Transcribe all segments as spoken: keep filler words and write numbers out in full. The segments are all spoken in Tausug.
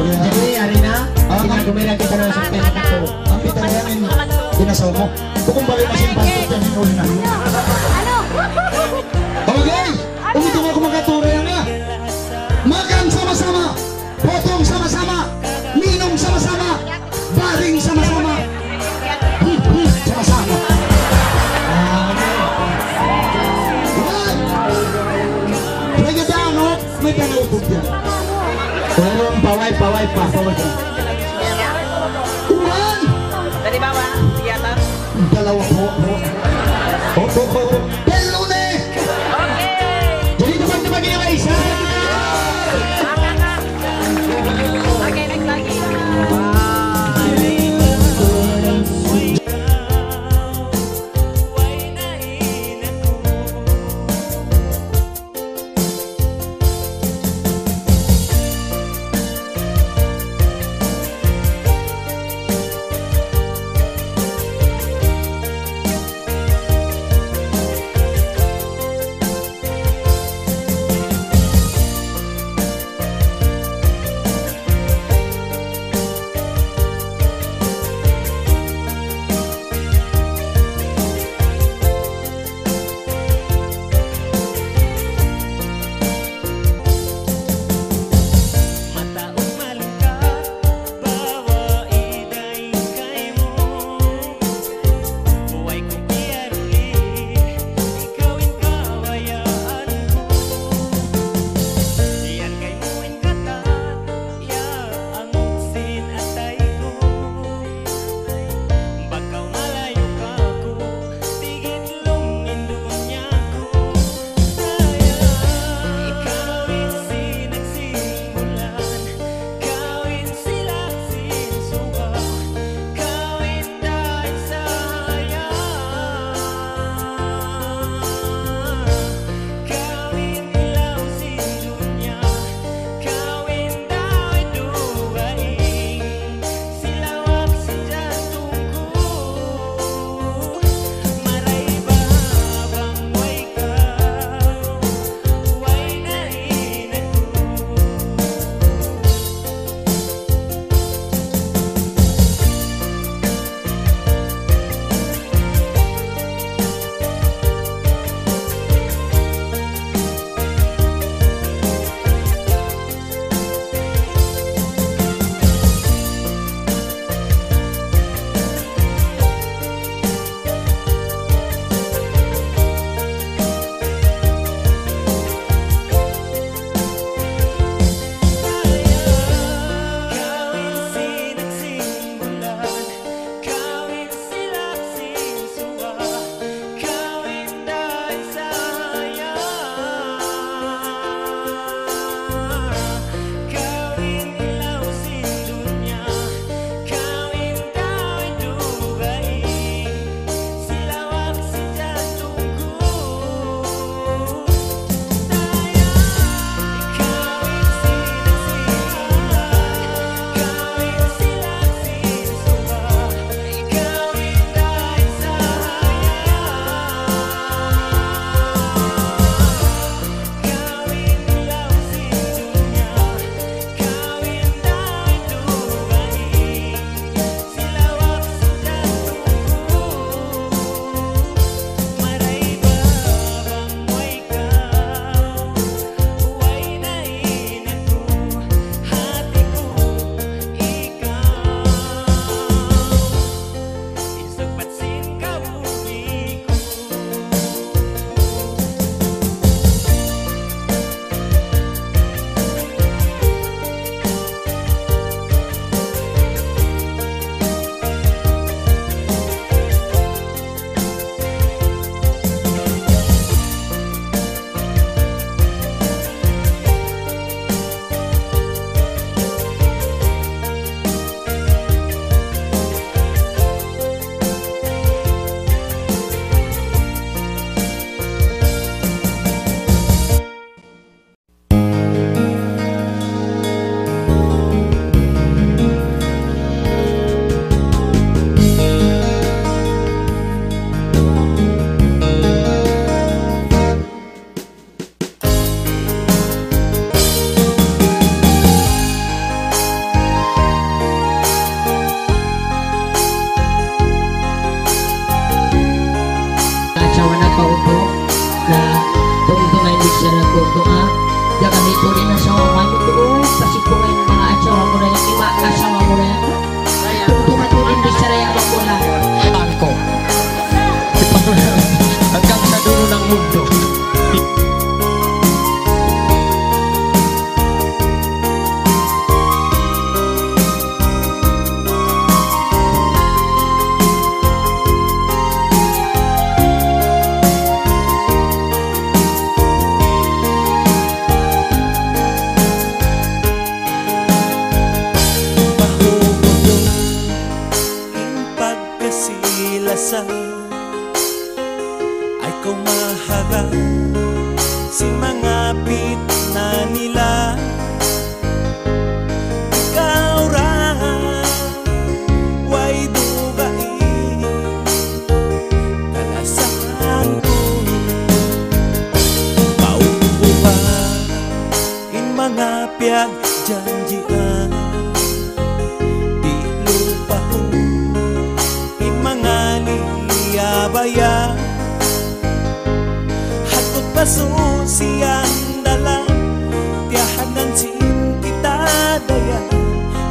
Jadi, hari na, tingnan ko may nakita na sa pera ko. Ang pita na yan, binasaw mo. Bukong balik masin pantot yan, yung uli na. Okay, umitung aku makatura yan na. Makan sama-sama, potong sama-sama, minum sama-sama, baring sama-sama. Hmm, hmm, sama-sama. Ah, okay. What? Lagi ba, ano? May pangautot yan. Paway, paway pa, paway pa. Uwan! Dari bawah, di atas. Dalawa po, po. Opo, opo. Pelo na eh! Okay. Jadi, tupad-tupad niya, isa! Okay, next lagi.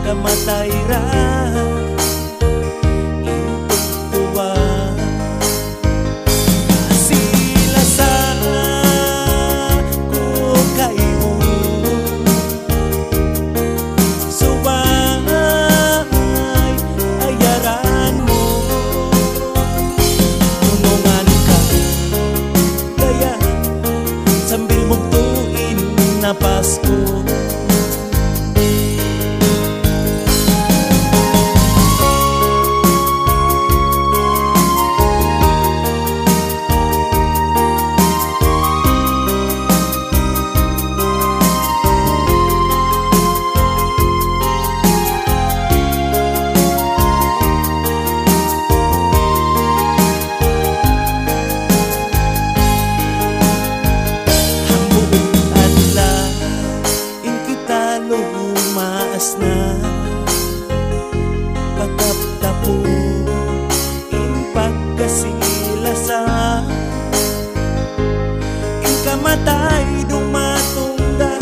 kamatay ra in tagduwa. Kasi-lasa ku kaymu, subay ayaran mu. Unungan ka dayahan sambil bugtu' in napas ku. Hambuuk adlaw in kita lumaas na, pataptapun in pagkasi-lasa. In kamatay dumatung da,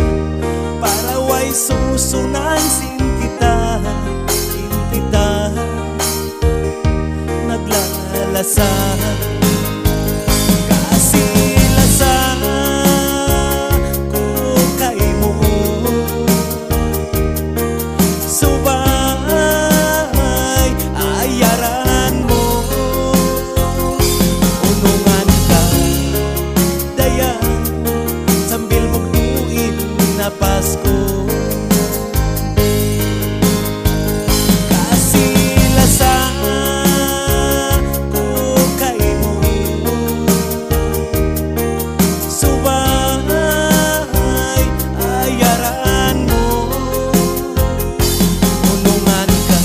para way susunan sin kita, in kita naglalasa. Kasi-lasa ku kaymu, subay ayaran mu. Unungan ka dayahan sambil bugtu' in napas ku. Kasi-lasa ku kaymu, subay ayaran mu. Unungan ka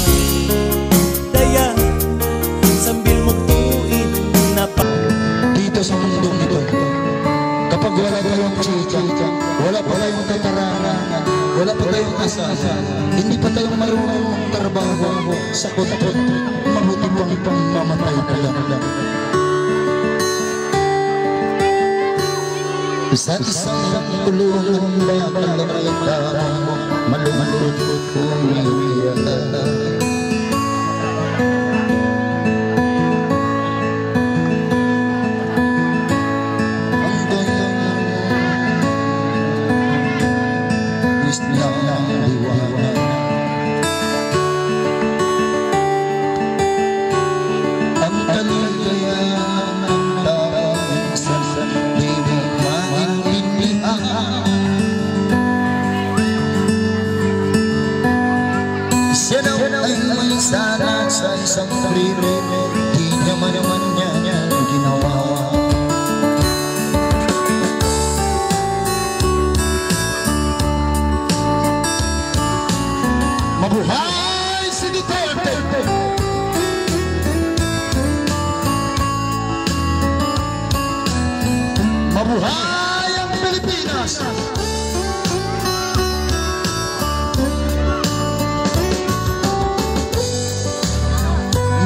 dayahan sambil bugtu' in napas. Dito sa mundong ito, kapag wala tayong chika, wala pa tayong katarangan, wala pa tayong asawa, hindi pa tayo marunong magtrabaho, sakot-sakot, mabuti pang pamamatay pa lang. Sa isang kulungan ba kalamitan, malungkot kung iwian. Ang bangis niya ang liwanag. Ang kaligayahan ng tao minsan di mo maintindihan. Siya daw ay may sala sa isang krimen, di niya man niya ginawa. Mabuhay si Duterte! Mabuhay ang Pilipinas!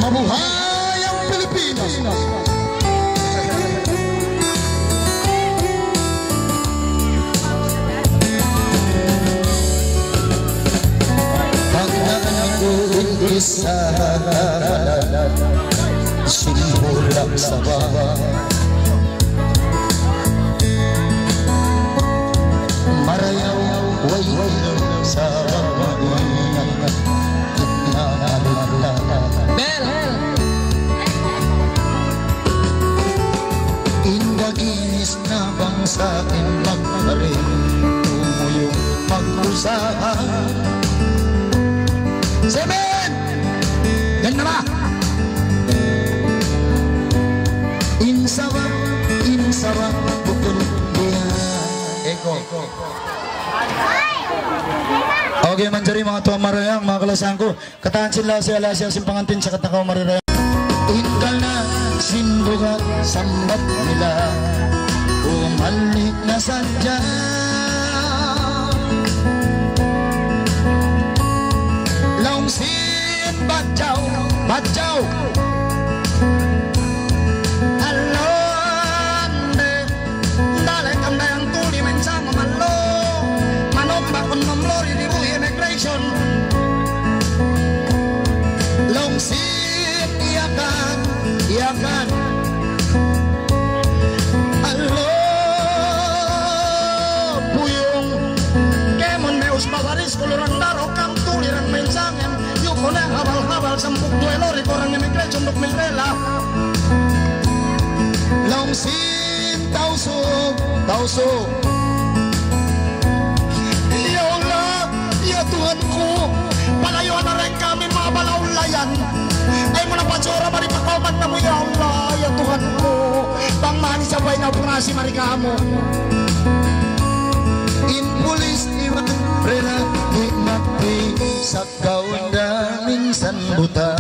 Mabuhay ang Pilipinas! Pagdaan ko in isa, simbulang saba. Marayaw way sa pagmamahinang na. Bel! In kaginis na bangsa in magkarin, tumuyong mag-usaha. Seven! Yan na ba? In saba, in saba, bukun dia. Eko. Okay, manjari manga tuwan marayang, manga kalasahan ku. Katan sin lasa-lasa sin pangantin sa katakaw mariraya. Ingkal na sin buga' sambat nila, umali na sadja. Laung sin badjaw, badjaw. Alande. Dale' kam dayang tuli minsan mamallu. Manumba' kun numluri di buhi immigration. Sampung duwelo, ri korang imigre, sunduk milbela. Laung sin Tausug, Tausug. Ya Allah, ya Tuhan ku, palayuan na rin kami manga balaulayan. Ay mu na pansura mari pa kawman namu', ya Allah, ya Tuhan ku. Bang mani sabay na operasi mari kamu. In pulis iban rela di' magpi sa kaunda minsan buta.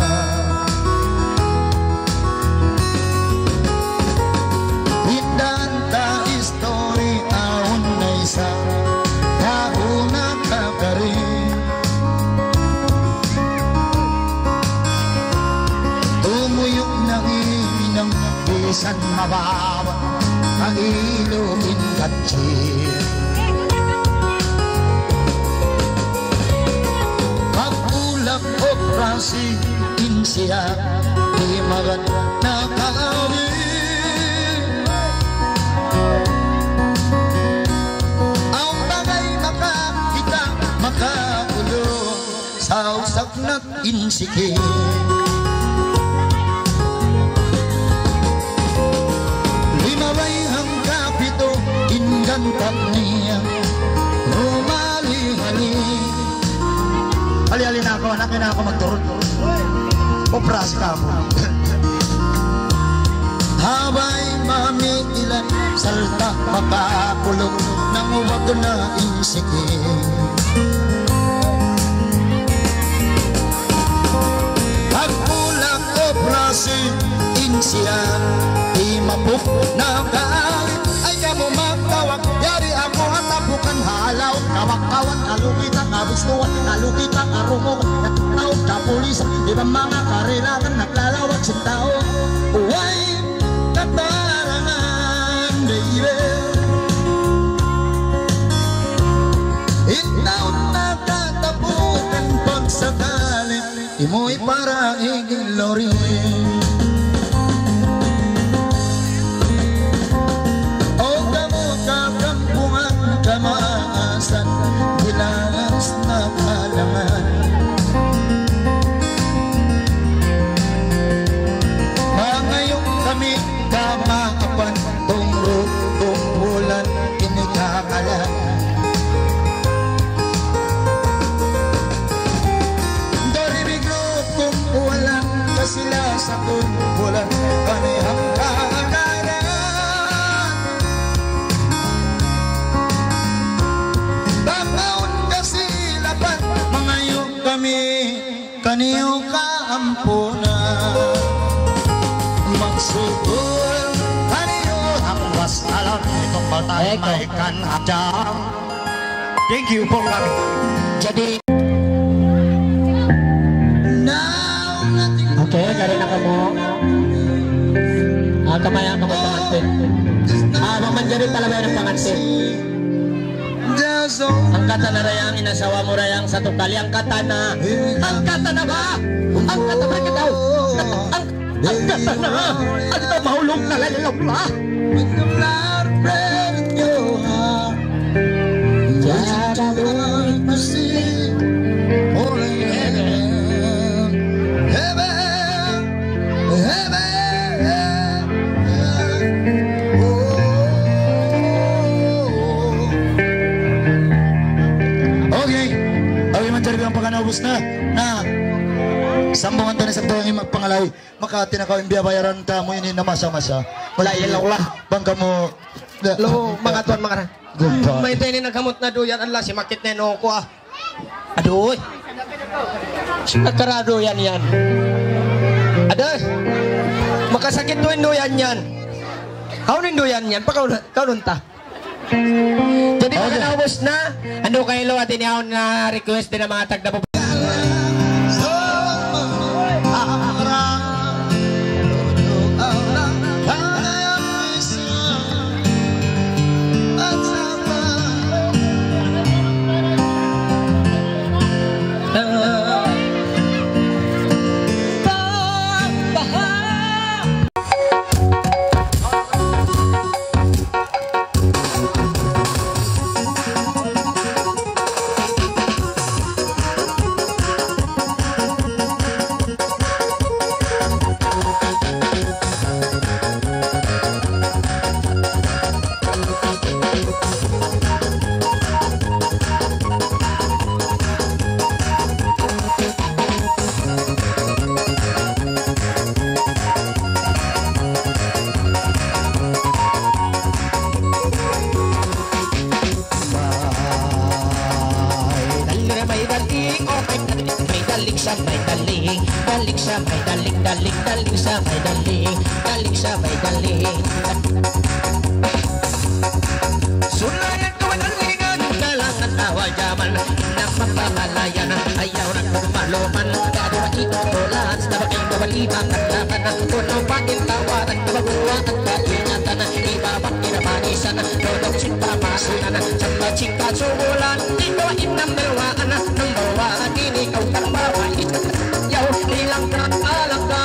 Hindan ta istori awn na isa tau nakakari. Tumuyu' na in hinang bisan mababa' kailu in kacil. Pagtulak operasi in siya, di' magad na kami. Awn bagay makakita', makakulung, sa usag na in siki. Limabay hangka pitu in ganta' niya, rumali-hali. Hali-hali na aku, anak na aku magturun. Operasi kamu. Habay mamiilan, salta' makakulung, nangubag na in siki. Pagtulak operasi in siya, timapuk na kaawit. Ay kamu magtawag, yari aku hatapukan halaw. Kawak-kawan, kalugitan, kabistuhan, kalugitan, karungugan, tawag kapulisan, iban manga karilangan, naglalawag sin tau. Way katarangan, baby. In taun nakatapukan pagsakali, imuy para igil lori. O kamu kakampungan kamaasan, bilangan na kalangan. Mangayu' kami kamaapan, tungru tumpulan ini kakalan. Dari bigro kumpulan, kasila sa kumpulan, kami hangka kalan. Bang awn kasilapan, mangayu' kami kaniyu kaampunan. Magsukul kaniyu hamwas alam, itong batang Eko. Maikan hajam. Thank you po kami. Jadi, okay, kari na kamu. Ah, kamaya kamu pangantin. Ah, mamanjari talaga ng pangantin. Angkatan na dayang in asawa mu dayang satu kali, angkatan na. Angkatan na ba? Angkatan na kita. Ang, angkatan na. Ang tau mahulog na lang yung Allah. Okay. Okay, manjari bilang pagkanaubos na. Na. Sambungan ta na sa tayong magpangalay. Makati na kaw in biyabayaran ta mu ini na masa-masa. Lain lang lah. Bang kamu. Lo, mga tuan, mga ra-, Gumpa. Mayta' ini nagkamut na duyan, Allah, simakit na in uku', ah. Aduy. Nagkarado yan, yan. Aduy. Makasakit duyan, duyan yan. Hawnu in duyan yan? Pakaun-, kaunun ta. Jadi, okay. Pagkanaubos na, anu kayo, ati niya na request din ang mga tagda. Sabay daling, daling sabay daling, daling, daling sabay daling, daling sabay daling. Sulayan kaw dalingan, kalangan awal jaman, hinang mapahalayan, ayaw na kumaluman, kadu na ikaw tulan, sabagay mawali makalaban, kuno pa in tawaran, kabaguan, kaingatan, ibabak, inabanisan, lulok, sin pamasunan, samba, sin kasubulan, ikaw in number one, number one, ini ikaw tarbawa, isa, yaw, ilang ka, alang ka,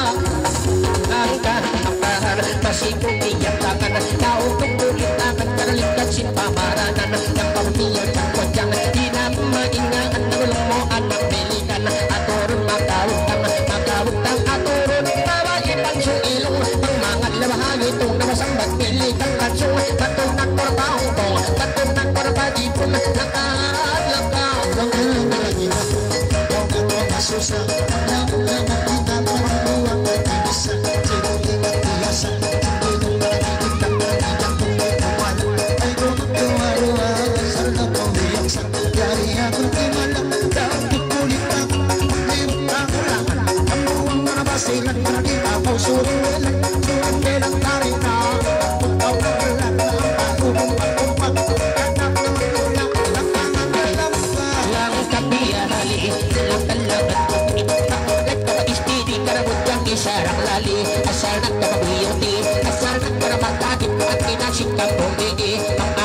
ang kahapakaran, masipo, iyang tangan, tau, tungkul, tangan, karalikat, sin pamaranan, yang pamiyang, yang kojang, di na maingaan, nagulong mo, anak, bili, Aturun makautang, makautang, aturun babai pansung ilung, pangmangan na bahagitung na masambat pilitan pansung, patunak para paungkong, patunak para pagipun, lakad, lakad, lakad, lakad, lakad, masusa, lamang, lamang, kita, parang buwang, kita, bisa, sinuling, at tiyasa, sinuling, parang ikit, parang ikit, parang ikit, parang ikit, parang ikit, parang ikit, Yari aku di malam, daun di kulit aku, di muka ulangan. Tambuang na basilan, di ako surungilan, surungilan karina. Aku tau na ulan, aku bumpak-bumpak, anak ng ulan, lapangan na lampa. Lang kapiya hali, lang talaga, lang talaga, istidi karabut yang isarang lali, asal nagkakabiyuti, asal nagkaramakati, pati na sikap pumili.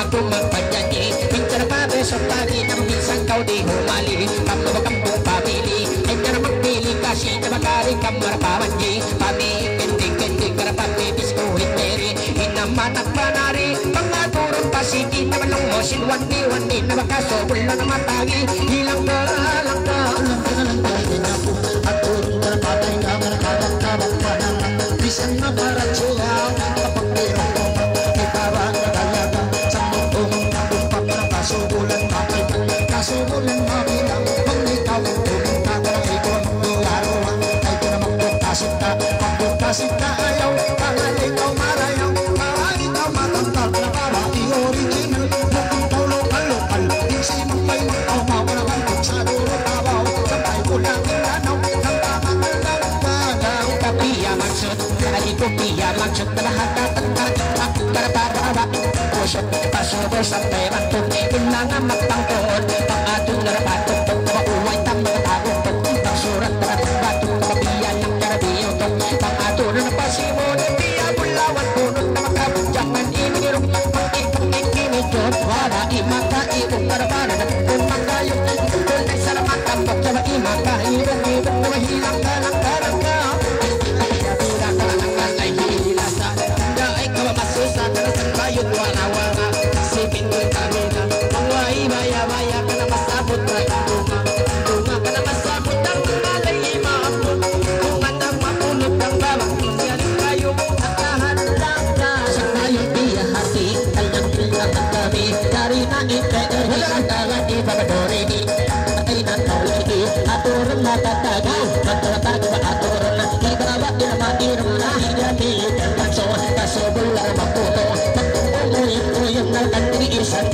Aku magpanyanyi, minsan pa besok pagi nang minsan kaw di humali. Kamu kampung pamili, ay na magpili kasi na magkari kamar pamanji. Pami, kendi, kendi, karapati, biskuit, meri, inaman at panari. Pangaturun pasiki na malung mo, sin wani, wani na makasubul na matagi. Hilang ka, hilang ka, hilang ka, hilang ka, hilang ka. Aturun karapati, kamar, kamar, kamar, panang. Bisan na para chuha, kapag pero ko, ibawa na talaga. Kasubulan mabilang, kasubulan mabilang, mangikaw, tuminta, para ikaw magdularuan, ay ko na magpukasita, magpukasita, ayaw, para ikaw marayaw, para ikaw matangkal, na para i-original, bukun kaw lokal-lokal, di si mangkay mangkaw, mawala man kung sa duro tabaw, sampay ko lang inanaw, ng pangangalang, panang kapiya maksud. Kari ku piya maksud na bahasa tentang aku terbawa-bawa. Kusut pasubu sampai waktu inang amat pangkon. Pangatu narapatuk tuk, mauway tambang tagutuk. Pangsurat taratuk batuk, kapiya nang karabiyo tuk. Pangatu na pasimun, piya bulawan punut na makabut. Jangan ini rung, pangit-pangit ini jod. Wala imaka ibuk karabanan, kung makayuk. Kung ay salamat tampok, jama imaka ibuk, ibuk na mahilang ka lang karang ka. Aturun matatagaw, magtatagaw aturun na, ibawa ilama irun na, hidami ikan tanso, kaso bular maputo, magkukuy-kuy na kandirisan,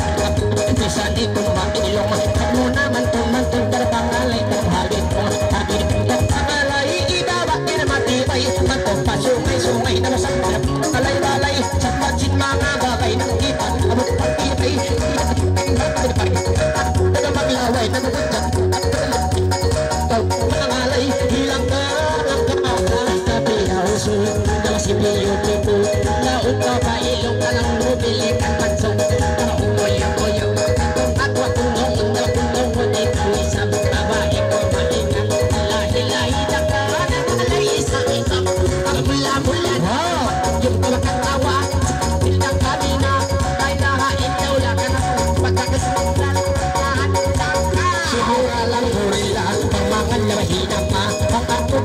bisan di kumailong, muna mantun-mantun, darbangalay kung halitong, halitong darbangalay, ibawa ilama tibay, mantun pa sungay-sungay, na masambal, balay-balay, Sa pagsin manga bagay nang iban, abut pag-ibay, iban, iban, iban, iban, maglaway, nagugudjak, mangalay, hilang ka, lang ka, lang ka, piya usul, daw si piyu tutu, laung ka ba ilong ka lang bumili kan pansong, ka umoy-oy, kung ako tulong, kung ako tulong, kung ikaw isang babae, kung maingat, lahi-lahi, daka, nang alay, isa-isa, pagmula-mula, Wow! Yung tumakatawa, kita kanina, kaya na ikaw lang ang pagkakasal. Siguro lang gorilla, pamangan na mahina pa, ang ako,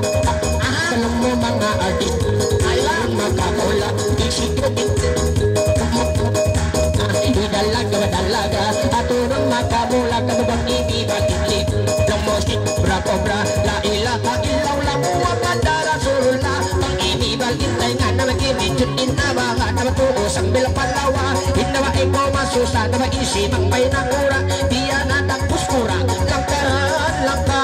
alam mo mga artist, alam makakula, di siguro, di dalaga, dalaga, aturang makamula, kababang ini, bakit, lumosik, bra, cobra, la ilaha illallah, Muhammad Rasulullah, Pag-ibibal in tainga na mag-ibig, yun in abaga na matuo sambil palawa. Hinawa ikaw masusa na maisi, mangpay na kura, diya na tagpus kura, langkaran, langka.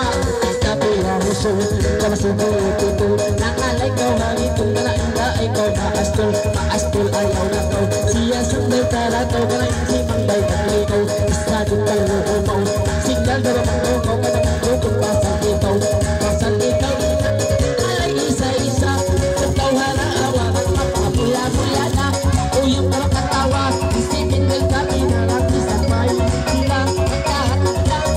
Tapi harus Kaw masubu tutu, nangalay kaw ha itung, nalain da ikaw maastul, maastul ayaw na kaw. Siya sambay karataw, kalain si mangbay paglikaw. Isa dun kaw luumaw, signal da ba mangukaw, kadang dukun pasal ikaw, pasal ikaw. Alay isa-isa, ikaw hala awa, mapamula-mula na. Uyup na makatawa, isipin kay kami na lang isang may sila. Matahan na lang.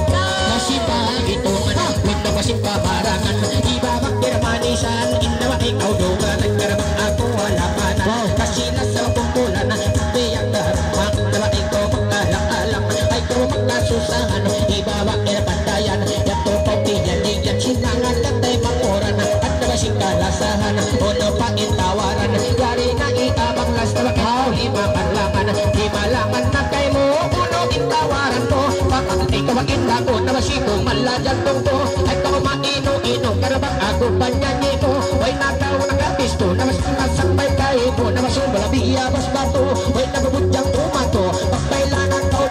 Masipa, ito man ang punto, masipa, marangan. Iba magpirmanisan, indawa ikaw dungan, nagkarabang ako, wala ka na. Kasi nasa kumpulan na, biyang darumang, indawa ikaw magkalang-alang, ay ikaw magkasusahan, iba magpirpandayan, yatu pagpiyan, di yan sinangan, katay manguran, at nabasing kalasahan, uno pa intawaran, yari na itabang las, nabakay mo, imapanlangan, imalangan na kay mo, uno intawaran mo, bakit ikaw ang indago, nabasing ko, malajan tungko, ay ikaw mainu-inu, karabang ako, panyanyi mo, way nakaw, nakabisto, nabasing masambay kay mo, nabasing balabiya, bas bato, way nabubudjang tumato, pagpailanan ko,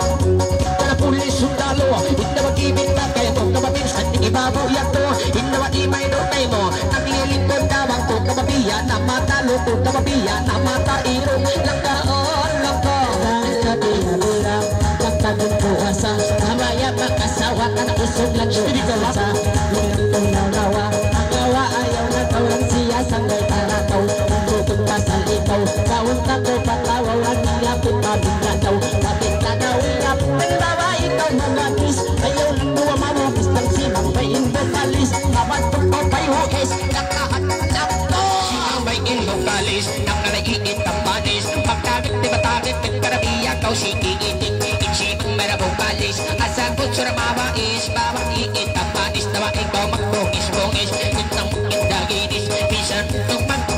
kana pulis sundalo, inda magibit na kay mo, kapaminsan, ibabaw yato, inda wa imay no kay mo, naglilingkod na bang ko, kapabiya na matalo ko, kapabiya na matairo, langkaon, langkaon, langkaon, langkaon, Pagtagong puasa, kamaya makasawa ka na usog lang doon sa. Hindi ka ba? Sa, hindi lang itong nawa. Ang awa ayaw na taw lang siya, sanggay tarataw. Ang bukod pasal ikaw, kaun ka ko patawaw, ang ilapit pabigla daw. Pabigla daw, ilapit. Halimbawa, ikaw mamatis, ayaw lang duwa mamatis, nang sinang may indokalis, mabantok ko pa'y huis, nakahanap ko. Sinang may indokalis, nakalagi itapanis, pagkabit di matagit, nagkarabiya, kaw sige itik, itik, sibang marabukalis, asagot sura mabais, babae itapanis, na ba ikaw magbungis-bungis, itang indaginis, bisan itong mag-,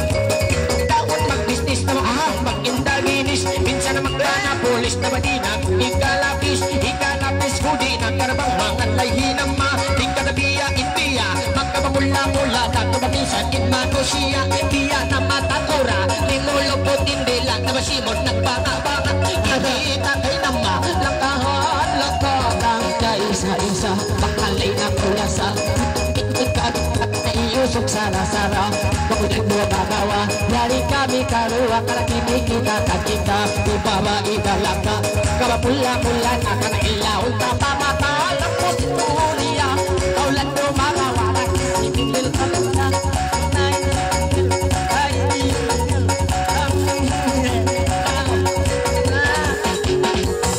dapat magbisnis, na ba ang mag-indaginis, minsan na magkana pulis, na ba di na ikalapis, ikalapis, kudi na karabang mangan lay hinama, di ka na biya, in biya, magkabamula-mula, na tumagisan, in manusiya, in biya, na matakura, linulupot, in dila, na masimot, nagbaka-baka, kita kay nama, lakahan, lakahan, kaisa-isa, pakalay na kulasa, iyusok sara-sara, kamulit mo bagawa, yari kami karuwa, karakimi kita, kakita, ibaba, ibalaka, kabapula-pula na, kana ilaw, tapamata, lapos, tuliya, kaulan, dumarawa, nakisitilil, kamita, ay, ay, ay,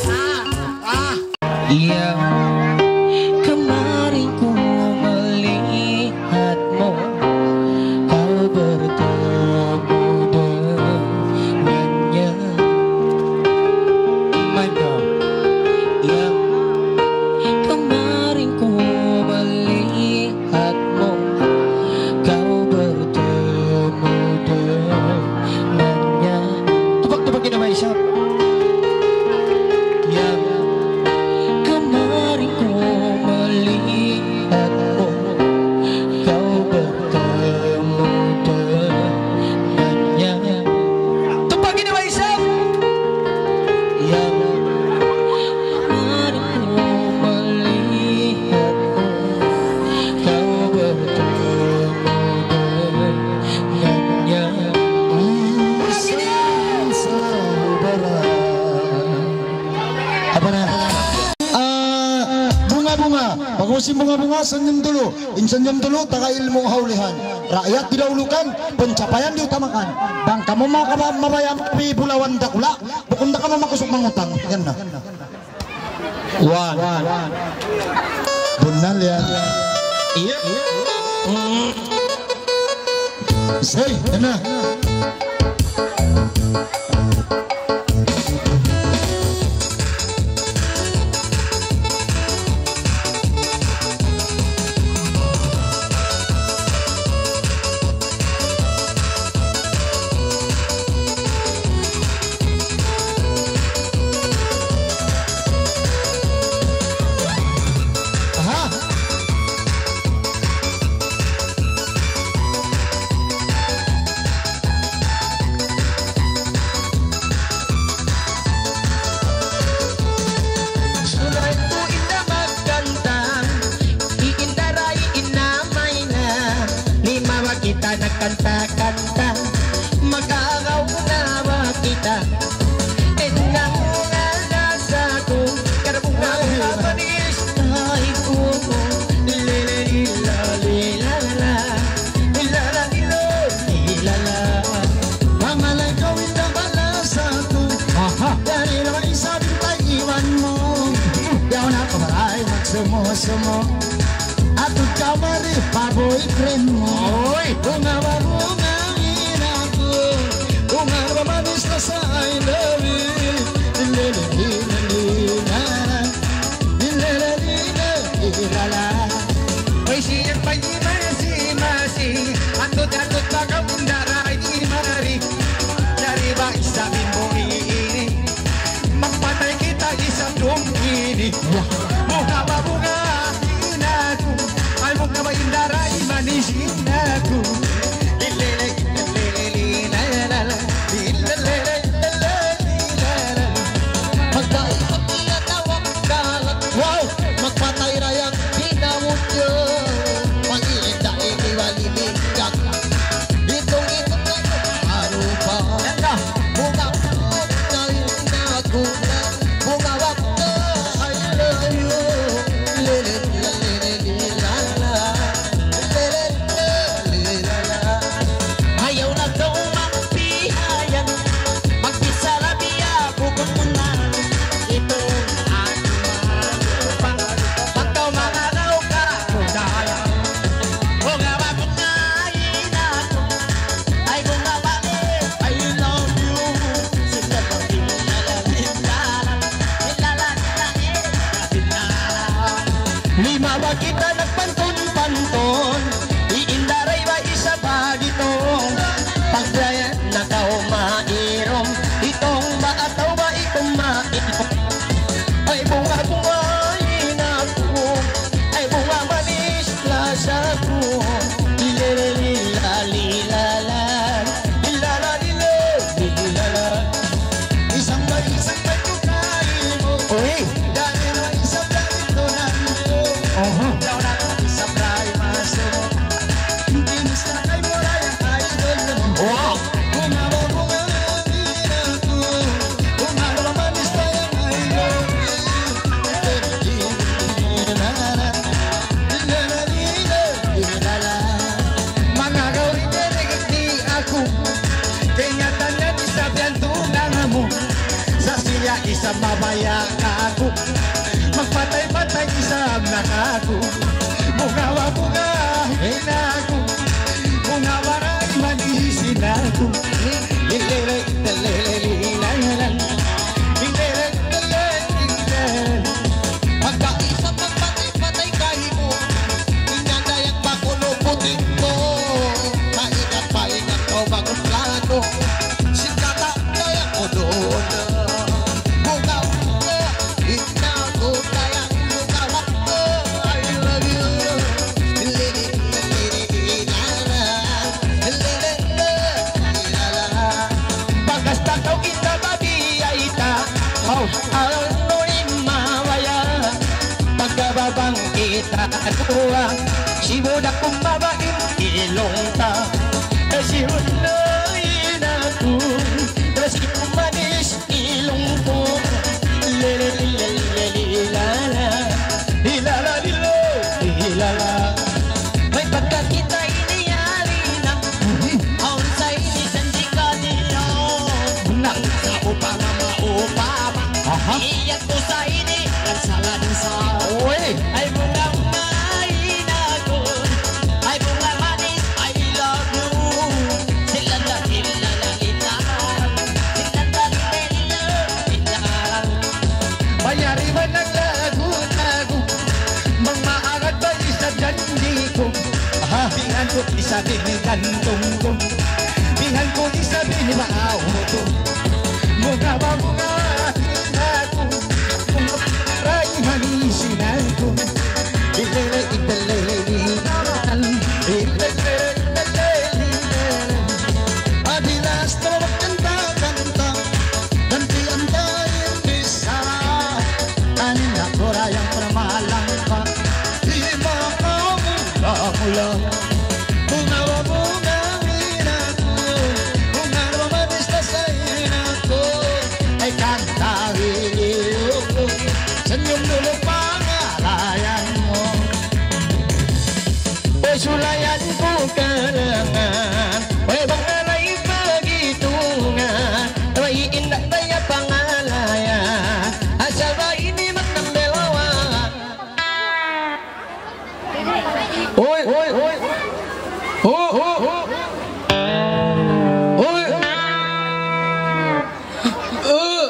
ah, ah, ah. Iya, kamarin ku melihat mu, kau bertemu dengannya. Mantap. Iya, kamarin ku melihat mu, kau bertemu dengannya. Tupag-tupag kita, Maisha. Yang kemarin ku melihat mu, kau bertemu dengannya. Tupag kita, Maisha. Yang kemarin ku melihat mu, kau bertemu dengannya. Apa na? Ah, bunga-bunga. Pag-usim bunga-bunga, senyum dulu. In senyum dulu, taga ilmu haulihan. Rakyat didahulukan, pencapaian diutamakan. Bang kamu mau kama-, mabaya' mari bulawan dakula', bukun da kamu makusug mangutang. Yan na. One. Bunnal yan. Iya. Say, yan na. Aha. Nagkanta-kanta, mag-agaw na ba kita? Inang nga lasa ku, kada bunga-bunga manis. Ay, oo. Lililila, lilala, lilala, lilo, lilala. Mangalay kaw, inang nga lasa ku. Aha. Yari na isab in tayman mu. Yaun na kabaray magsumu-sumu. Atud kamari pa boyfriend mu. Oy! Bunga ba bunga in aku? Bunga ba manis lasa, I love you. Lililila, lililila, lilala. Oy, siya pa imasi-masi. Atud-atud pa kaw in daray mari. Dari ba isab in buhi ini. Magpatay kita isab dum ini. Bunga ba bunga in aku? Ay, bunga ba in daray manis in aku? Ilele, ilele, ilele, ilele, ilele, ilele. Magpatay kita tawag kalat. Wow! Magpatay rayang pinamutyo. Pag-iinda ini wali minggat. Itong-itong na yung arupa. Ganda. Bunga na yung nagulat. Bunga ba na, I love you. Lele, lele, lele, la, la. Lele, lele, la, la. Ayaw na daw magbihayan. Magpisara biya, bukun mu na. Ito ang pang-, pagkaw mga daw ka. Bunga ba bunga in aku? Ay, bunga ba, I love you. Sila ba, lila, lila, lila, lila, lila, lila. Lima ba kita nagpantun-pantun? Iindaray ba isa pa dito? Pagdaya na tao mairom, itong ba ataw ba ikong mairom? Ay, bunga-bunga in aku, ay, bunga manis lasa ku. Lililila, lilala, lilala, lilo, lilala. Isang bay, isang bay ku kaymu. Uy. Dahil isang dahil ko na nito. Aha. Daw na isang bay masu. Hindi mas na kay mura yung idol mo. Wow. Bunga ba bunga in aku? Bunga ba manis ba yung I love you? Manga gaw di aku. Kaingatan niya di sabihan tunang mu. Sa siya isab mabaya' aku. Magpatay-patay isab na aku. Bunga ba bunga in aku? Bunga ba ray manis in aku? Lilele, lilele, lilele. Lilele, lilele, lilele. Pagka isab magpatay-patay kaymu. Inya dayang bakulo puting ko. Maingat, maingat kaw magplano. Sikata dayang uduun. Bukaw ko, ikaw ko, dayang bukaw ko. I love you. Lili, lili, lili, la, la. Lili, lili, la, la. Bagas takaw kita babi ay ta. Oh. Aral no in mawaya. Pagkababang kita dua, sibudak kumabain ilong ta. Eh, si Hunday na tu, terus manis ilong ko. Lele, lele, lele, lala. Ilala, lilo, ilala. May pagkakita ini yari na. Awn sa ini janji' kaniya. Benar. Sa upama, maupama. Aha. Iyat ku sa ini, kan salansa. Uy. Ay, bunga main aku. Ay, bunga manis, I love you. Silanda, silanda, silanda. Silanda, silanda, silanda. Bayari man ang lagu-lagu. Mang maangat ba isab janji' ku? Aha. Bihan ku isab in gantung ku. Bihan ku isab in baaw ku. Bunga ba bunga in aku? Bunga ba ray manis in aku? Ilele, ilele, ilele, ilele, ilele. Adilas na magkanta-kanta. Gantian tayo bisa. Kanina ko rayang pamalang pa. Di ba ka mula-mula? Bunga ba bunga Bukalangan, way bang alay pagitungan, way inda' daya pangalayan, asal ba ini magnambelawan? Uy, uy, uy. Hu, hu, hu. Uy. Uh.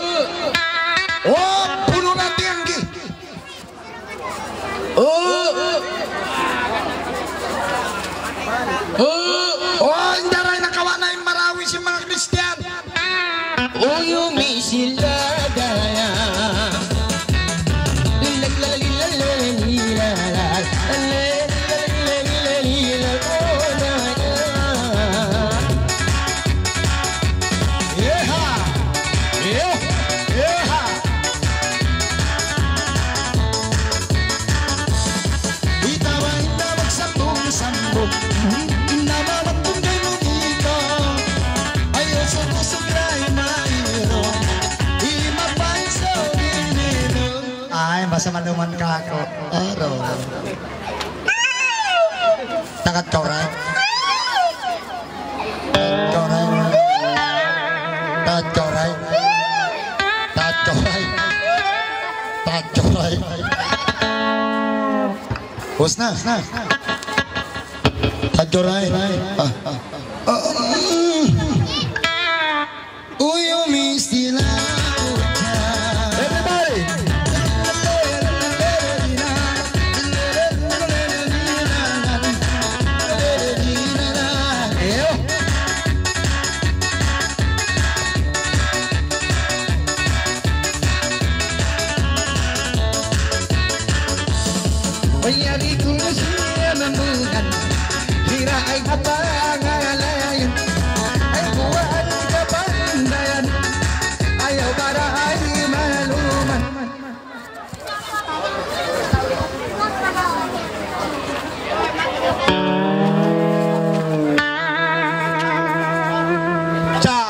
Oh, punu' na tiyanggi. Oh! Oh! Oh, in daray nakawa' na in Marawi sin manga Kristiyan. Uyumi sila daya. Lila, lila, lila, lila, lila, lila, lila, lila, lila, oh, daya. Yeha! Yeha! Yeha! Itawa inda magsambung-sambung, inda mamantun kay munita. Ayaw sugu-sugu ray mairo, imapanso dinino. Ay, masa manuman ka aku. Aro. Takat kau, Ray. Takat kau, Ray. Takat kau, Ray. Takat kau, Ray. Takat kau, Ray. Ubus na. Takat kau, Ray. Ah, ah. Ah, mm. Uyumi sila. Everybody. Iyo. Yari ku siya mambukan, hira ay kapangalayan, ay kuwaan kapandayan, ayaw para ay maluman. Cha.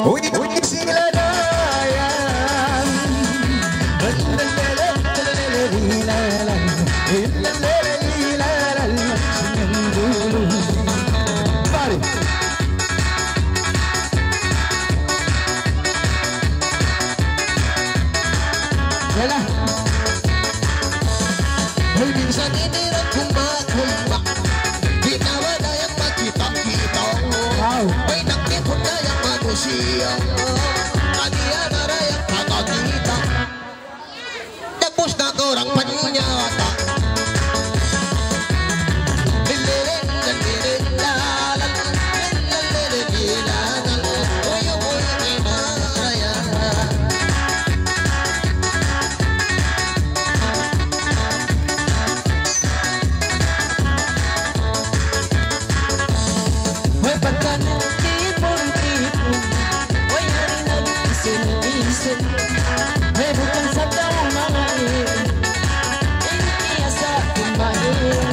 Uy, uy, sila dayan. Pare. Wala. Hoy, minsan ini ra kumba-kumba. Di' na wala yang makita-kita. Wow. May nakipot na yang manusiya'. Kaniya na ra yang pangakita. Tapos na ko orang panyata. Way pagka nagtipon-tipon, way hari nag-isin-isin. Way bukun sa tau mangain, in iya sa kumain.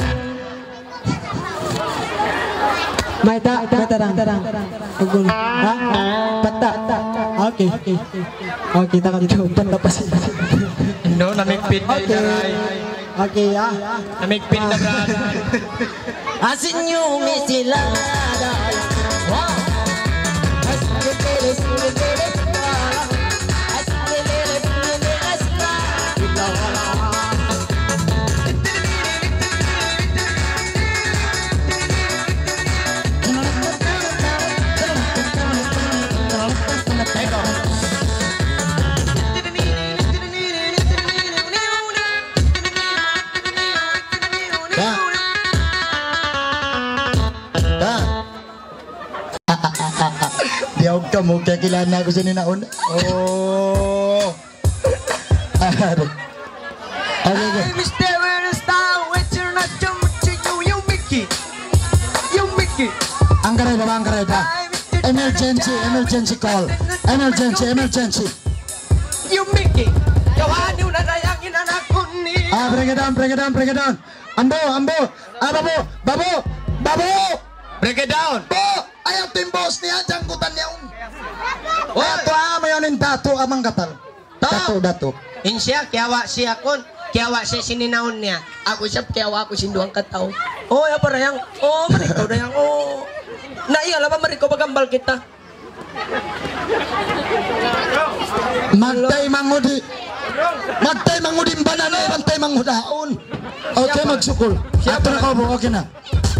Mayta', mayta' tarang. Pagul. Ha? Pata. Okay. Okay, takut jauh. Pata pa siya. No, namigpit na. Okay. Ikaray. Okay, ah. Namigpit na, brother. Asin yung misila. Wow. Asin yung pilis, yung pilis. Asin yung pilis, yung pilis. Ta. Ta. Diyaug kamu, kaya kilala ko sa ninaon. Oh. Ano? Ano ba? Ay, Mister Ernest, what's your name? You Mickey. You Mickey. Angkaray da, angkaray da. Ay, Mister Emergency, emergency call. Emergency, emergency. You Mickey. Kawani na dayang inanak ko ni. Ah, bring it down, bring it down, bring it down. Ambo, ambo. Ah, babo, babo, babo. Break it down. Bo, ayaw timbos niya, janggutan niya, um. Oy. Dato, ah, mayaw nin dato, amang gatal. Dato, dato. In siya, kiyawa siya kun. Kiyawa' siya sin hinangun niya. Aku isab, kiyawa' aku sin duwang katau. Oh, ya, pa, dayang. Oh, mari kaw, dayang. Oh. Na, iya, laba, mari kaw, magambal kita. Magtay mangudi. Magtay mangudi in banan, magtay manghudaun. Okay, magsukul. Siya pa. Ato na kaw, okay na.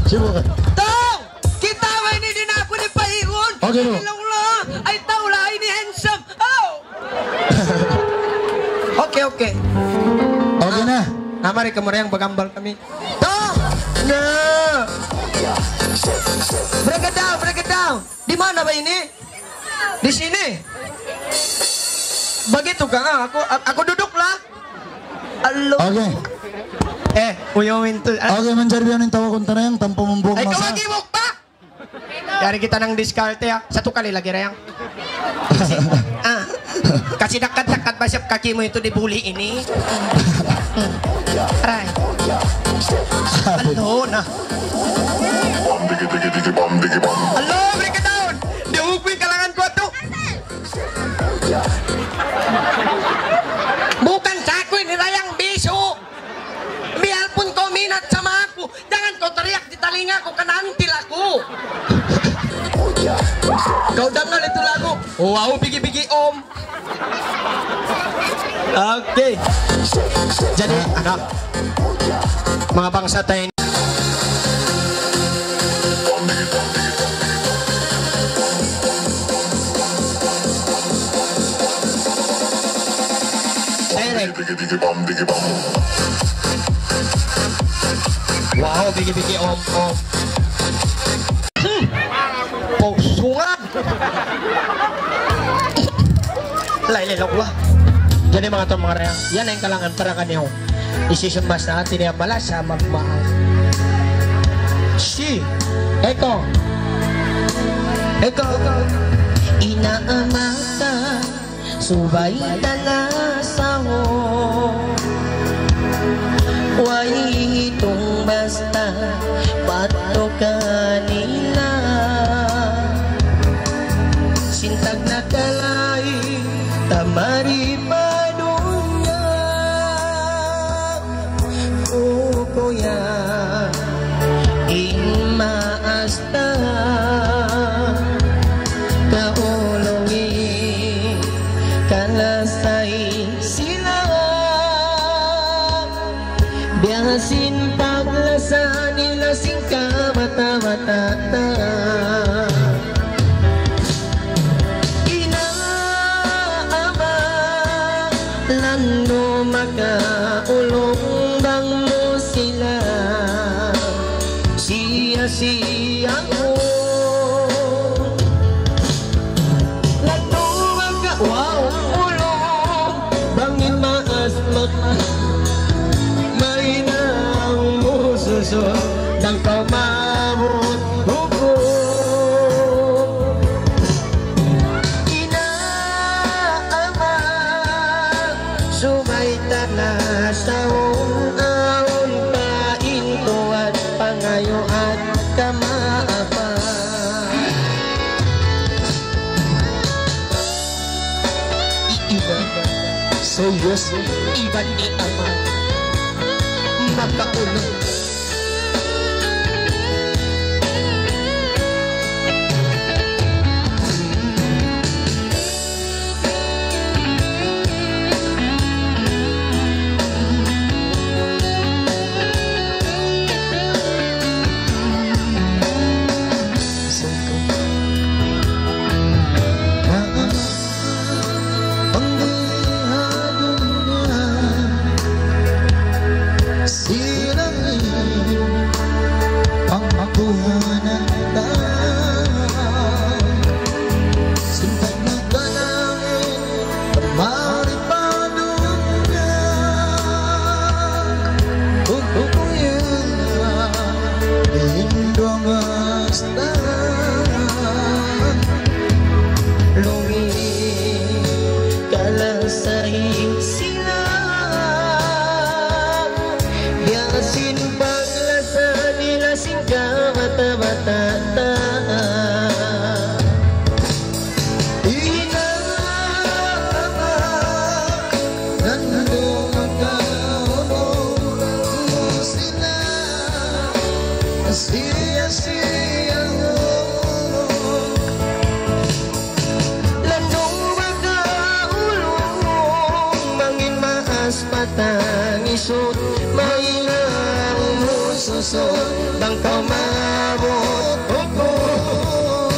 Sibu ka. Tau! Kita' ba ini, di' na aku ini pahiun. Okay, bro. Ilong lo. Ay, tau la ini handsome. Oh! Okay, okay. Okay na. Ah, mari kamu, dayang, magambal kami. Tau! No! Break it down, break it down. Di mana ba ini? Di sini. Begitu ka, ah, aku, a-, aku duduk lah. Alo. Okay. Eh, uyawin tu. Ah. Okay, manjari biya' ini in tawagun ta na yan, tanpa membuang masa. Ay, kawagi mo pa! Yari kita nang diskarte, ah. Satu kali lagi, dayang. Kasi, ah, kasi dakat-dakat ba siya kaki mo itu di buli ini? Aray. Alo na. Alo, break it down. Di hukwi kalangan ko to. Bukan sa aku ini, dayang, bisu. Biya' pun kaw minat sama aku. Jangan kaw tariak di talinga ku, kanantil aku. Kaw dangal itu lagu. Wow, bigi-bigi, om. Okay. Jadi, ano, manga bangsa ta ini. Direct. Wow, bigi-bigi, om, om. Hmm. Pausungan. Lain-lain lang, wah. Jadi, manga tau, manga dayang, yan na in kalangan para kaniyu. Isi sumasa, hati niya malasa magmahal. Si. Eko. Eko. Ina', ama' ta, subay ta na sahu. Way hitung basta padtu kanila. Sin tagna' kalain ta mari pa dunya. Kukuya in maas ta, kaulungi, kalasay sila. Biya' sin paglasa nila sin kabata'-bata' ta. Ina', ama', landu' makaulung bang mu sila siya-siya mu. Landu' makaulung bang in maas mak-, mahinang mu susun, bang kaw maabut hukum. Ina', ama', subay ta na saun-aun pa in tuwan pangayu' at kamaapan. Ina', suyus, iban ni ama', makaulung. Sila in pangkuhanan ta, sin tagna' kalain mari pa dunya. Kukuya in duwa masta, lungi kalasay sila. Biya' sin paglasa nila sin kabata'-bata' ta. Ina', ama', landu' makaulung Siya-siya mu. Landu' ba kaw ulung, mangin maas patangisun, mahinang mu susun, bang kaw maabut hukum.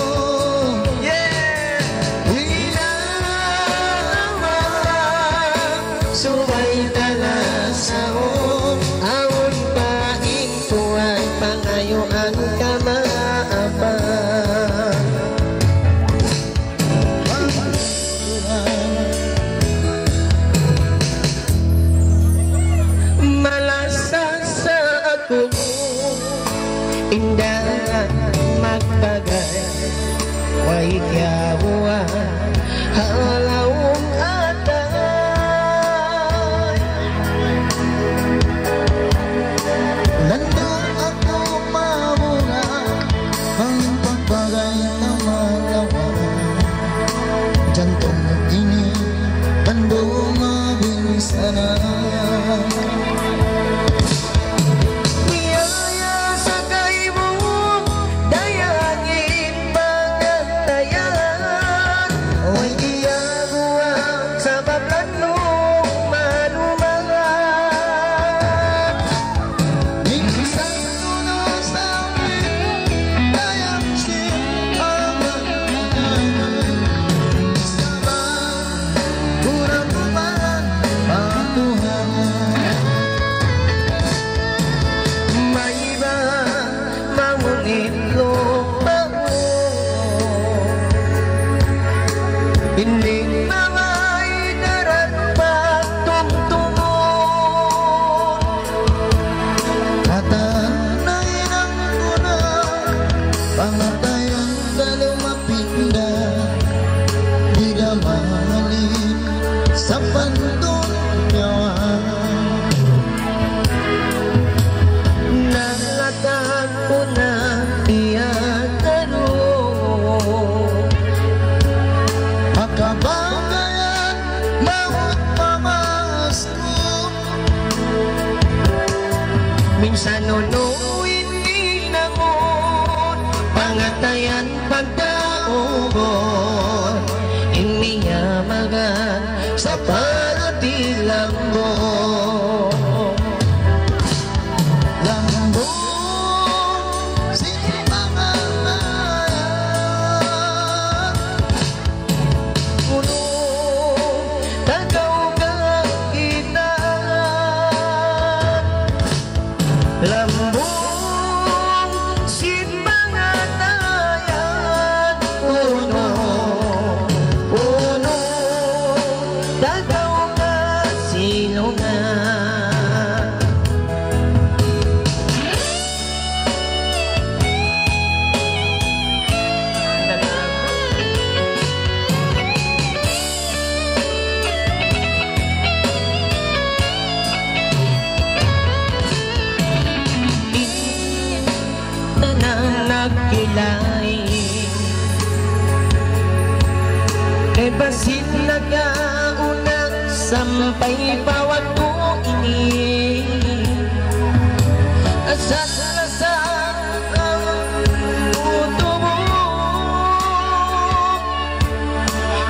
Yeah! Hinang subay ta na saun, awn pa in Tuhan pangayuan kamaapan. Malasa sa aku, inda magpagay, way kiyabuan ha lawm atay. Landu' aku mabunga, ang pagpagay na malawa. Jantung ini landu' mabinsana. Biyaya sa kaimu, dayahan in pangatayan. Way kiyabuan sabab landu' malumahan. Minsan tunu sa amin, dayahan sin pangatayan. Sabab kurang tumahan pa Tuhan. May iba mangunit lupa mu. Ini mangay daran pagtumtumun. Katan na hinang ku na, pangatayan da lumapit na, di' da mamalik sa pantun nyawa. Nangatan ku na piyagkanu. Akabagayan maut mamas ku. Minsan unu in hinangun, pangatayan pagtaubun, in miyamagan sa parati lambung. Lambung sin manga unu, tagaw ka kita. Lambung sin pangatayan, unu, unu, tagaw ka silungan. Tanan nagkilay. Kay basit nakauna sampay pa waktu ini. Asal-asal ang tutubo.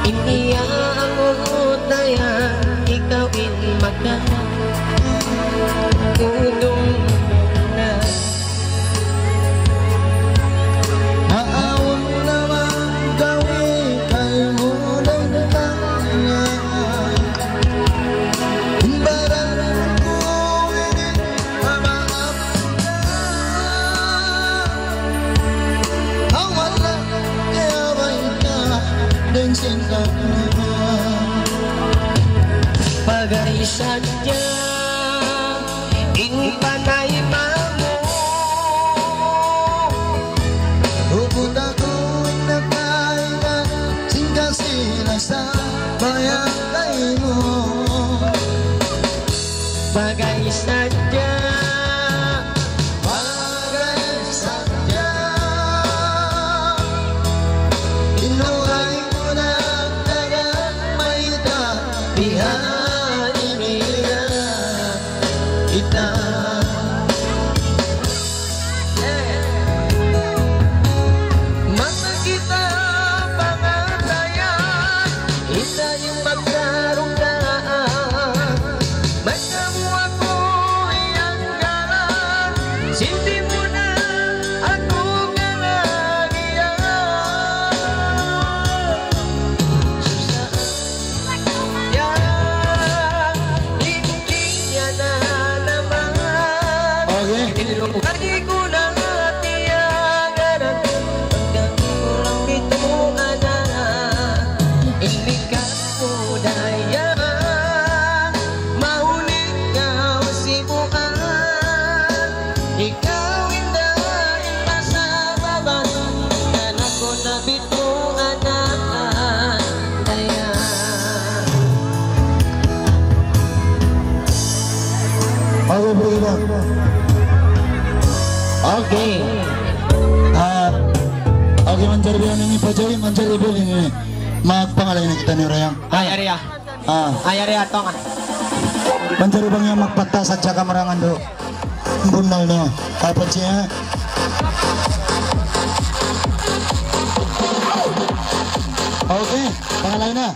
Ini ang utaya, ikaw in maka. Udung na. Awn na man gawi kaymu dayn kaniya. Baran ku ini mamaap na. Awn na kaya bay ka dayn sin kaniya. Pagay sadja in panayma mu. Hugut aku in nakaigan sin kasi-lasa bayang kaymu. Bagay sadja, bagay sadja. In lugay ku na taga mayta' bihan ini na. Kita Hindi mo na ako kalagihan. Susa-, ya, hindi niya na naman. Okay. Ilungkadi ko na tiyaga na hanggang kulang pito anak. Hindi ka Budaya, mahuling kaw sibukan. Ikaw in daing masababan, anak ko na bituan na daya. Okay, bro, bro. Okay. Ah, okay, manjari bilang ini, Pajay, manjari bilang ini. Magpangalay na kita ni Rayang. Ay, ari, ah. Ah. Ay, ari, atong, ah. Manjari bang yan magpatas at saka marangan do? Bunnal na. Kapag siya. Okay, pangalay na.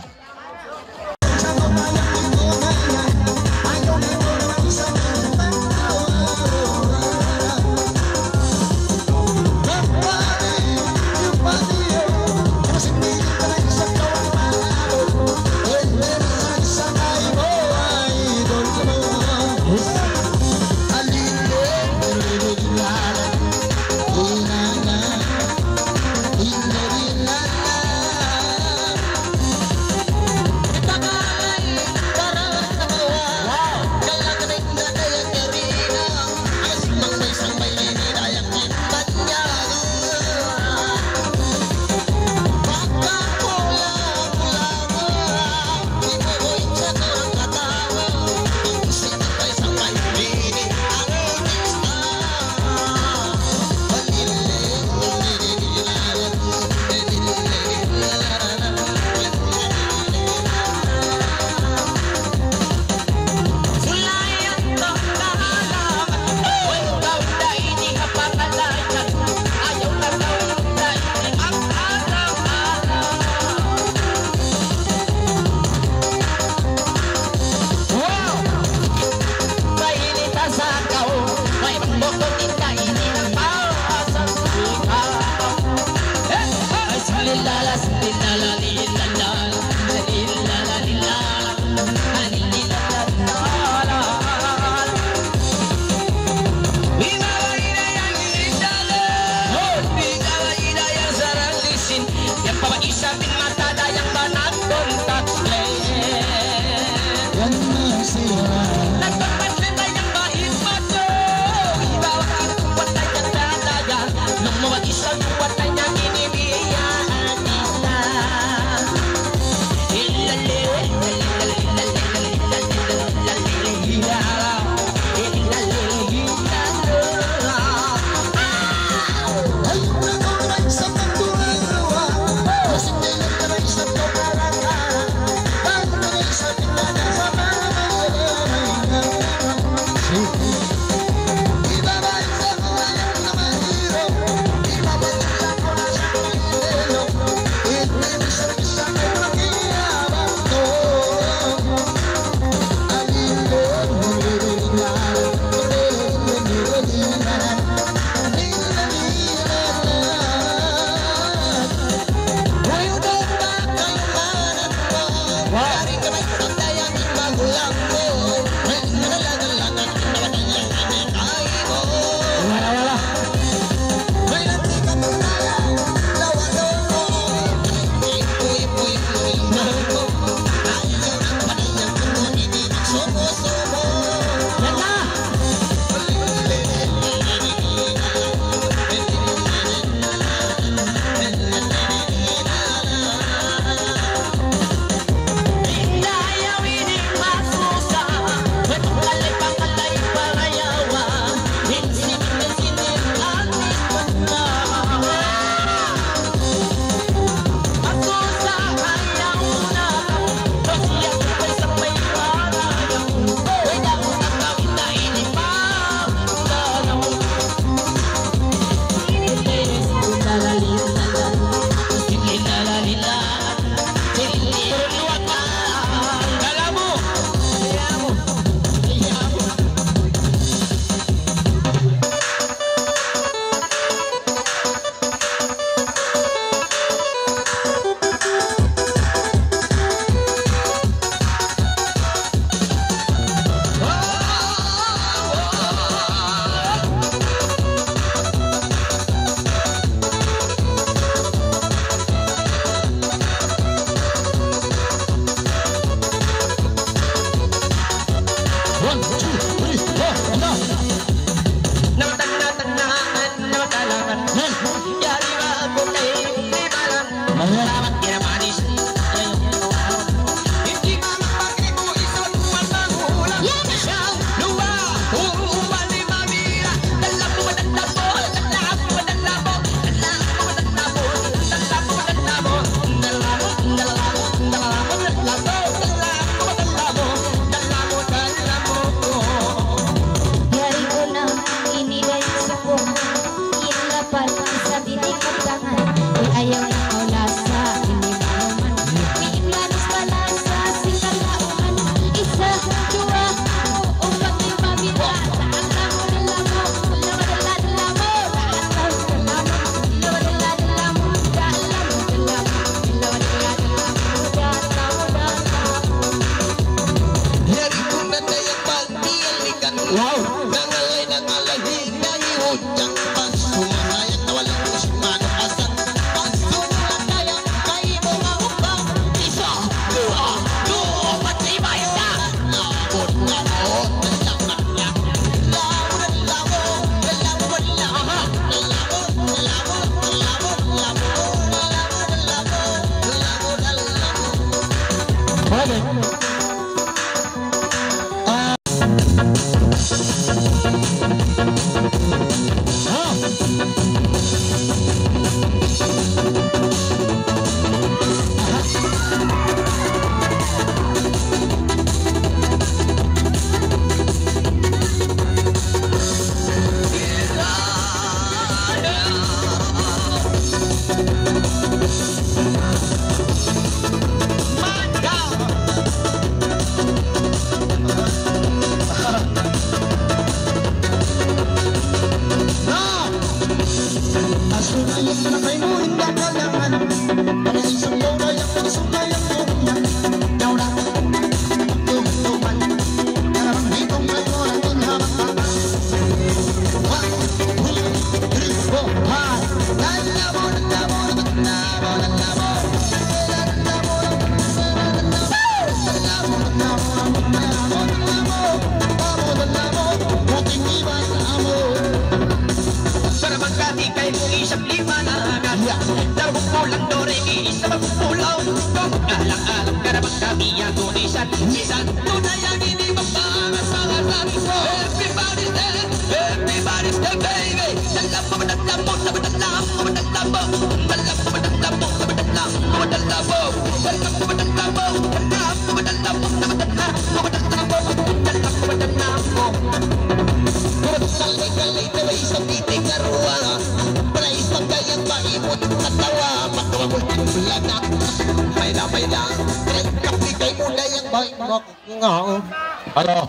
Ano?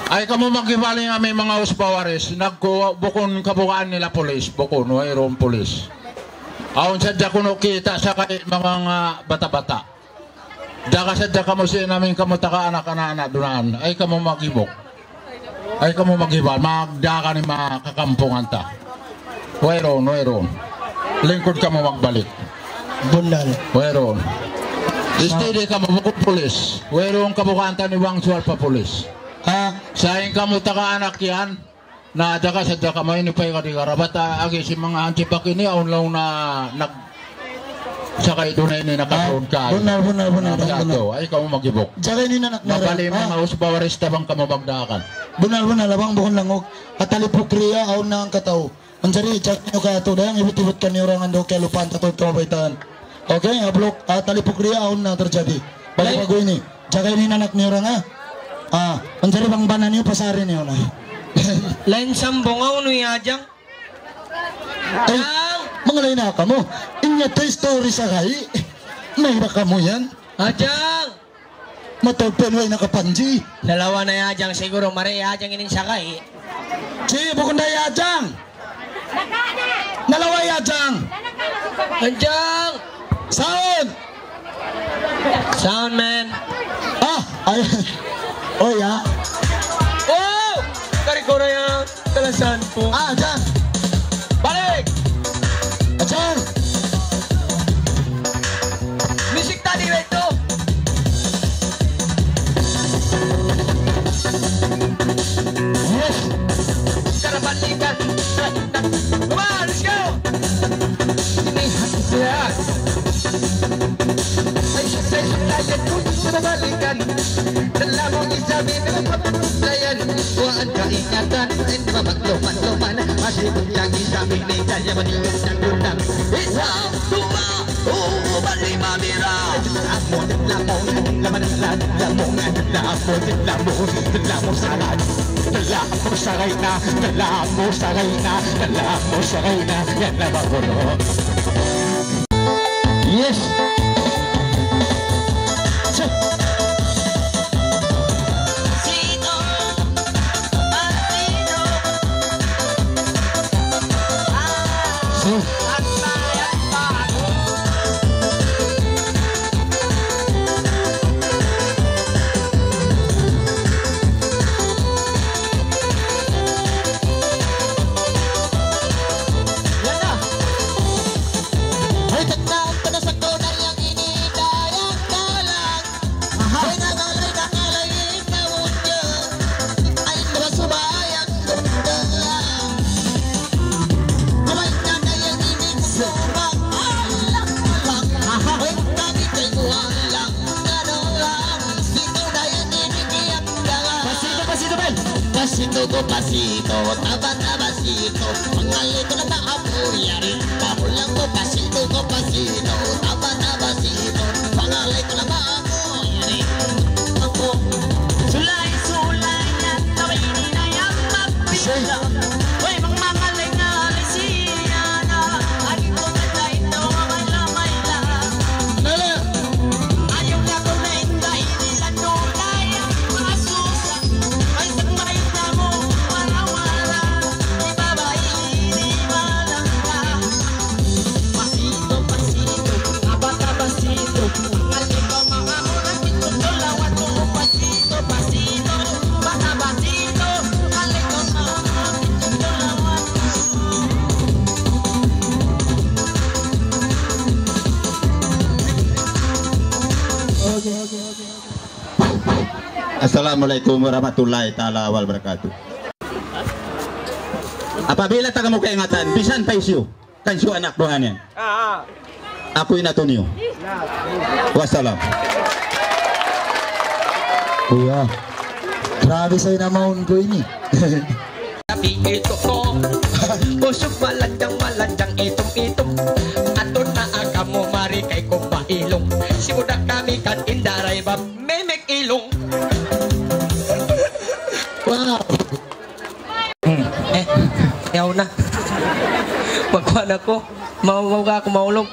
Ay kamu maghibaling kami manga husbawaris, nagku-, bukun kabugaan nila pulis, bukun, wayruun pulis. Awn sadja kunu' kita' sakali manga bata'-bata'. Daga sadja kamu sin amin kamu taga anak-anak dunaan. Ay kamu maghibuk. Ay kamu maghibal, magdagan in manga kakampungan ta. Wayruun, wayruun. Lingkud kamu magbalik. Bunnal. Wayruun. Steady kamu, bukun pulis. Wayruun kabugaan ta ni bang suwal pa pulis. Ha? Sa' in kamu taga anak yan, na daga sadja kamu ini pa ikadi garabat, ah, agi sin manga antipak ini, awn laung na nag-, sakay duun na ini nakaroon ka. Bunnal, bunnal, bunnal, bunnal. Ay kamu maghibuk. Jaga ini anak nara. Mabali' manga husbawaris ta bang kamu magdagan. Bunnal, bunnal, bang bukun langug. Atal hipukriya, awn na hangkatau. Manjari, jaga niyu katu', dayang ibut-ibut kaniyu orang andu' kiyalupahan ta tuud kamu baytaan. Okay, abluk, atal hipukriya, awn na terjadi. Bagu-bagu ini. Jaga ini anak niyu orang, ha? Ah, manjari bang bana niyu, pasari niyu na. Lain sambung, unu ya, Ajang? Ay, manga lain na kamu. Inya to story sa gai. May ba kamu yan? Ajang! Mataud pa in way nakapanji. Nalawa na ya Ajang, siguro mari ya Ajang ini sakay. Chi, bukun da ya Ajang. Nalawa ya Ajang. Ajang. Sound. Sound man. Ah, ay. Oh ya. Oh! Kari ko na yan. Talasan po. Ah, Ajang. Balik! Ajang! Music tadi, Beto. Yes! Karabalikan. Come on, let's go! Ini hati saya. Ay, siya, siya, siya, siya, siya, siya, siya, siya, siya, Dalam isab ini paglayan, kuhaan kaingatan, in mamatluman-luman, masih punyang isab ini, kaya maningit ng gundang. Isa, duwa, upat, lima, mira. Lamo, lamo, lamo, lamo, lamo, lamo, lamo, saray. Lamo, saray na, lamo, saray na, lamo, saray na, yan na ba, kulo? Yes. Ay, tagna, tagna sa tunay ang inidayang kalang. Aha. Ay, nangalay, nangalay, ikaw yun. Ay, nabasubayang gundala. Kumay na kayang inig sumang. Ay, lang, lang. Aha. Ay, kami kay buwang lang. Ano lang. Sino na yan, inig iyang dala? Pasito, pasito, Ben. Pasito ko, pasito. Taba, taba, sito. Mangalay ko na taap. Yari, pamulang ko Pasito ko, pasito, taba-taba sito, pangalay ko na ba ako? Ako. Sulay, sulay, yan, taway ini na yan, mapisa. Uy, mang mangalay-ngalay siya na. Agi ko na tayo, ito, mamay-lamay lang. Nala. Ayaw na ko na inda, ini lang tunay, masusa. Ay, sa mayta mo, wala-wala. Di ba ba ini malangka? Pasito, pasito, abata pasito. Ngalito mga oras, ito dulawa to. Pasito, pasito, bata pasito. Ngalito mga oras, ito dulawa to. Assalamualaikum warahmatullahi taala wabarakatuh. Apabila taga mo kaingatan, bisan pa isyu. Kan siyu anak buhanen. Ah, ah. Aku inatun niyu. Wassalam. Iya. Grabe sa' in amaun ku ini. Tapi itu ko, usok malanjang-malanjang, itum-itum. Ato na agam mu mari kay kumba ilong. Simuda kami kan indaray bab, memek ilong. Wow. Hmm. Eh, yaw na. Magkuha na ko. Mau, mau ka ako maulog.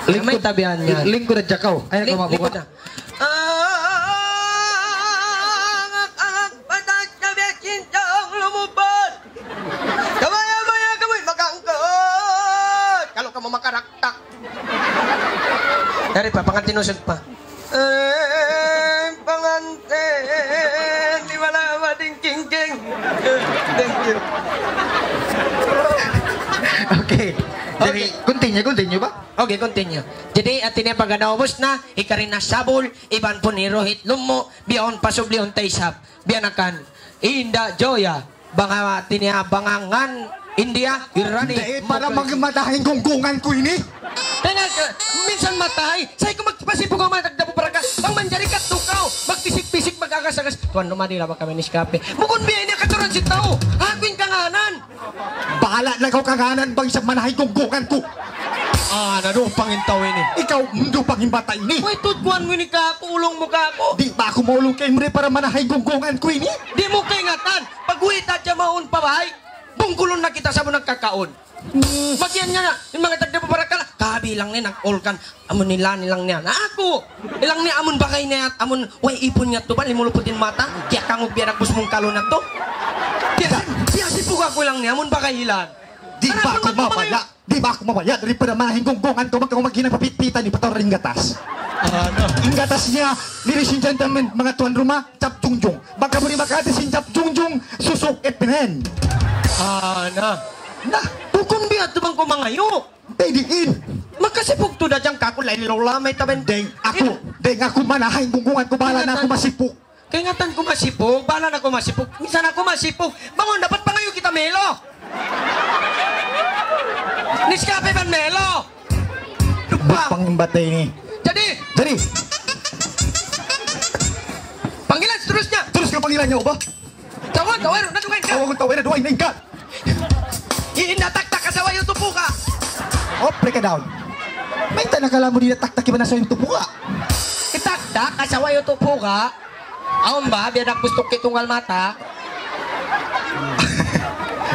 Lingkod, may tabihan niya. Lingkod at jakaw. Ay, ling-, nagkamabuka. Lingkod na. Ah, angak, angak, patas na biya' sintang lumupad. Kabaya-baya kamuy makangkot. Kalau kamu makaraktak. Dari pa, pangantin usag pa. Eh, pangantin, di wala ba ding kingking? Thank you. Okay. Jadi, okay. Continue, continue ba? Okay, continue. Jadi, hati niya pagka naubos na, hikari na sabul, iban pun hiruhit lumu, biyaun pasublihun ta isab. Biya' na kan, Inda Joya, banga hati niya, banga ngan India, Irani, hindi, para Mugri. Mag-, matahay in gunggungan ku ini. Tenga ka, minsan matahay. Sa' ku magpasipug ha manga tagdapu baraka. Bang manjari ka tukaw, magpisik-pisik, mag-agas-agas. Tuwan, lumadi lawa kami ni Sikape. Bukun biya' ini katuran sin tau. Aku in kangānan. Bahala na kaw kangānan bang isab manahay gunggungan ku. Ah, nadupang in tau ini. Ikaw, nadupang in bata' ini. Uy, tutkuan mu ini kāku', ulung mu kāku'. Di' ba aku maulung kaymu di para manahay gunggungan ku ini? Di' mu kaingatan, pag-uwi' ta dyan mawn pa bāy, bungkulun na kita sa' mu nagkakaun. Hmm. Magiyan niya na, in manga tagdapu baraka, kabilang ni nag-ulkan. Amun nila, nilang niya. Na aku! Ilang niya amun bagay niya, amun way ipun niya tu ba, limuluput in mata, kiyakangug biya' nagbus mung kalu na tu. Kiyasi-, kiyasipug aku ilang niya, amun bagay ilan. Di' ba aku mabaya'? Di' ba aku mabaya'? Daripada manahay in gunggungan ku, magkaw maghinang papitpitan ni Pator in gatas. Ano? In gatas niya, ladies and gentlemen, manga tuan rumah, Cap Jungjung. Bang kamu di' makahati sin Cap Jungjung, susuk ipnen. Ano? Na, bukun biya' tu bang ku mangayu'. Pwede in. Makasipug tuud da dyan kāku', lain law lamay taben. Deng, aku, deng, aku manahay in gunggungan ku, bahala na aku masipug. Kaingatan ku masipug, bahala na aku masipug. Minsan aku masipug. Bangun, dapat pangayu' kita Melo. Niskape ban Melo. Dupa. Pangimbat ini. Jadi. Jadi. Panggilan seterusnya. Terus ka panggilan niya, uba? Tawag, tawag, nadugain ka. Tawag, tawag, nadugain ka. Inda taktak asawa yung tupuka. Oh, break it down. Mayta' na kalamu di' na taktak iban asawa yung tupuka. Itaktak asawa yung tupuka. Awn ba, biya' da gusto kitunggal mata.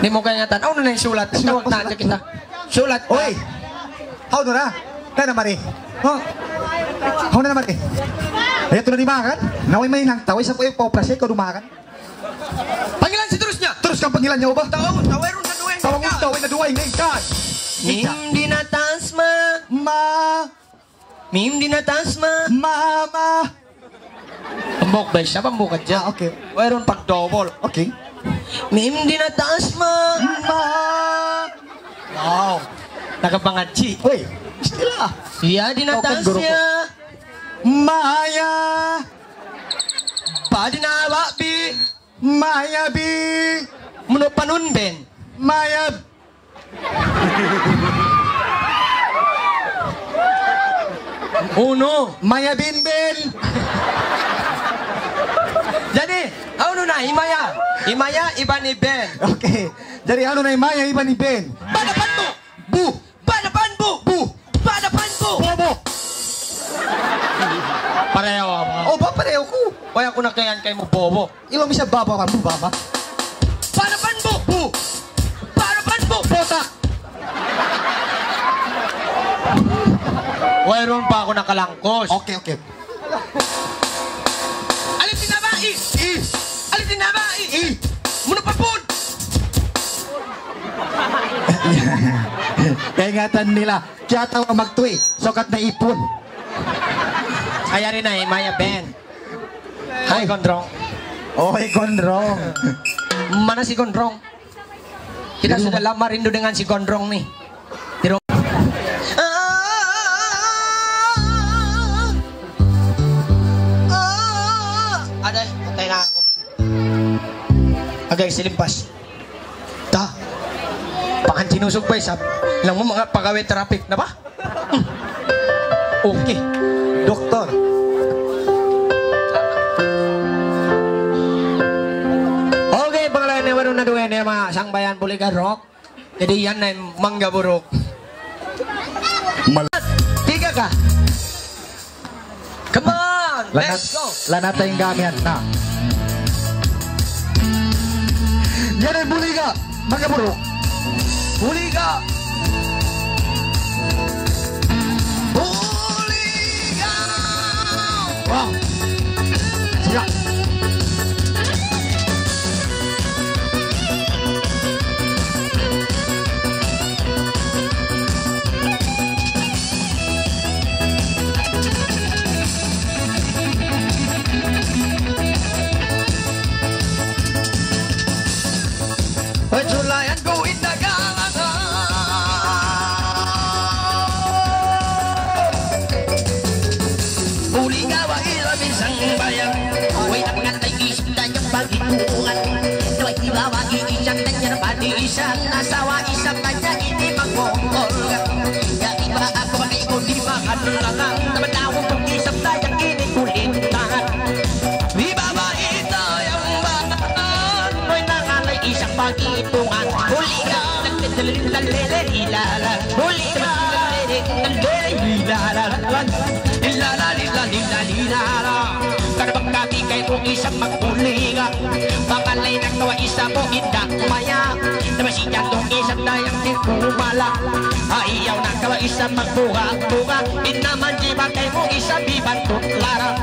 Di' mu kaingatan. Awn na in sulat. Sulat, tawag na sulat. Kita. Sulat. Oy! Hawnu na? Kaya na mari. Oh. Hawnu na mari. Ayaw tu na dimakan. Naway may nang taway sa kuya pa-operasi, ikaw dumakan. Panggilan seterus niya. Terus ka panggilan niya, uba? Tawag, tawag, wayruun na duwa in ningkad. Tawag, tawag, wayruun na duwa in ningkad. Mim di' na taas ma. Ma. Mim di' na taas ma. Mama. Pambuk ba siya? Pambuk ka dyan. Ah, okay. Wayruun pag-double. Okay. Mim di' na taas ma. Ma. Wow. Nakapangadji. Uy, still ah. Ya di' na taas ya. Maya. Ba di' na ba bi. Maya bi. Munu panun ben. Maya. Unu. Maya bin bin. Jadi, unu na, himaya. Himaya, iban hi Ben. Okay. Jadi, unu na, himaya, iban hi Ben. Bada panbu. Bu. Bada panbu. Bobo. Pareho, ha? O, ba, pareho ku. Way aku nakayan kaymu bobo. Iban misan baba kamu, baba. Para ban bobo. Para ban bobo. Botak. Wayruun pa aku nakalangkus. Okay, okay. Alin tinaba? I. I. Alin tinaba? I. I. Muna pa pun. Kaingatan nila. Kiyatawa magtuy, sukat na ipun. Ay, ari na, eh, Maya Ben. Hi, Gondrong. Oy, Gondrong. Mana si Gondrong? Kita sudah lama rindu dengan si Gondrong ni. Tiro. Ada, patay na aku. Agay, silimpas. Ta. Pakan sinusug pa isab. Alam mo, mga pagawin traffic na ba? Okay. Doktor. Okay, pangalayan niya, waru na duwe niya, mga sangbayan, Buliga Rock. Jadi, yan na yung mangga buruk. Mal- Tiga ka. Come on, let's go. Lanat, lanat tayong gamihan na. Yan ay Buliga, mga bro. Buliga. Buliga. Wow. Sila. Pajulayan ku indagangan. Buliga wa ila misan bayang. Way na pangatay isip na niyang pagituan. Way iba wa isang na niyang pati isang asawa, isang na niya ini magmongol. Ya iba aku pakai ko di makan lang. Naman ako pag isang na niyang ini kulit tangan. Di ba ba ito yung bataan? Mo'y nangalay isang pag-iitungan. Huli ka, nagdadalil-dalil-ilala. Huli ka, nagdadalil-ilala. Ilala, lila, lila, lilala. Karabang kami kay mo isang magbuliga. Pangalay na kawa isa mo indak maya. Namasiyan tong isang dayang tirkumala. Ayaw na kawa isa magbuga-buga. Inaman di ba kay mo isa biban tutlara.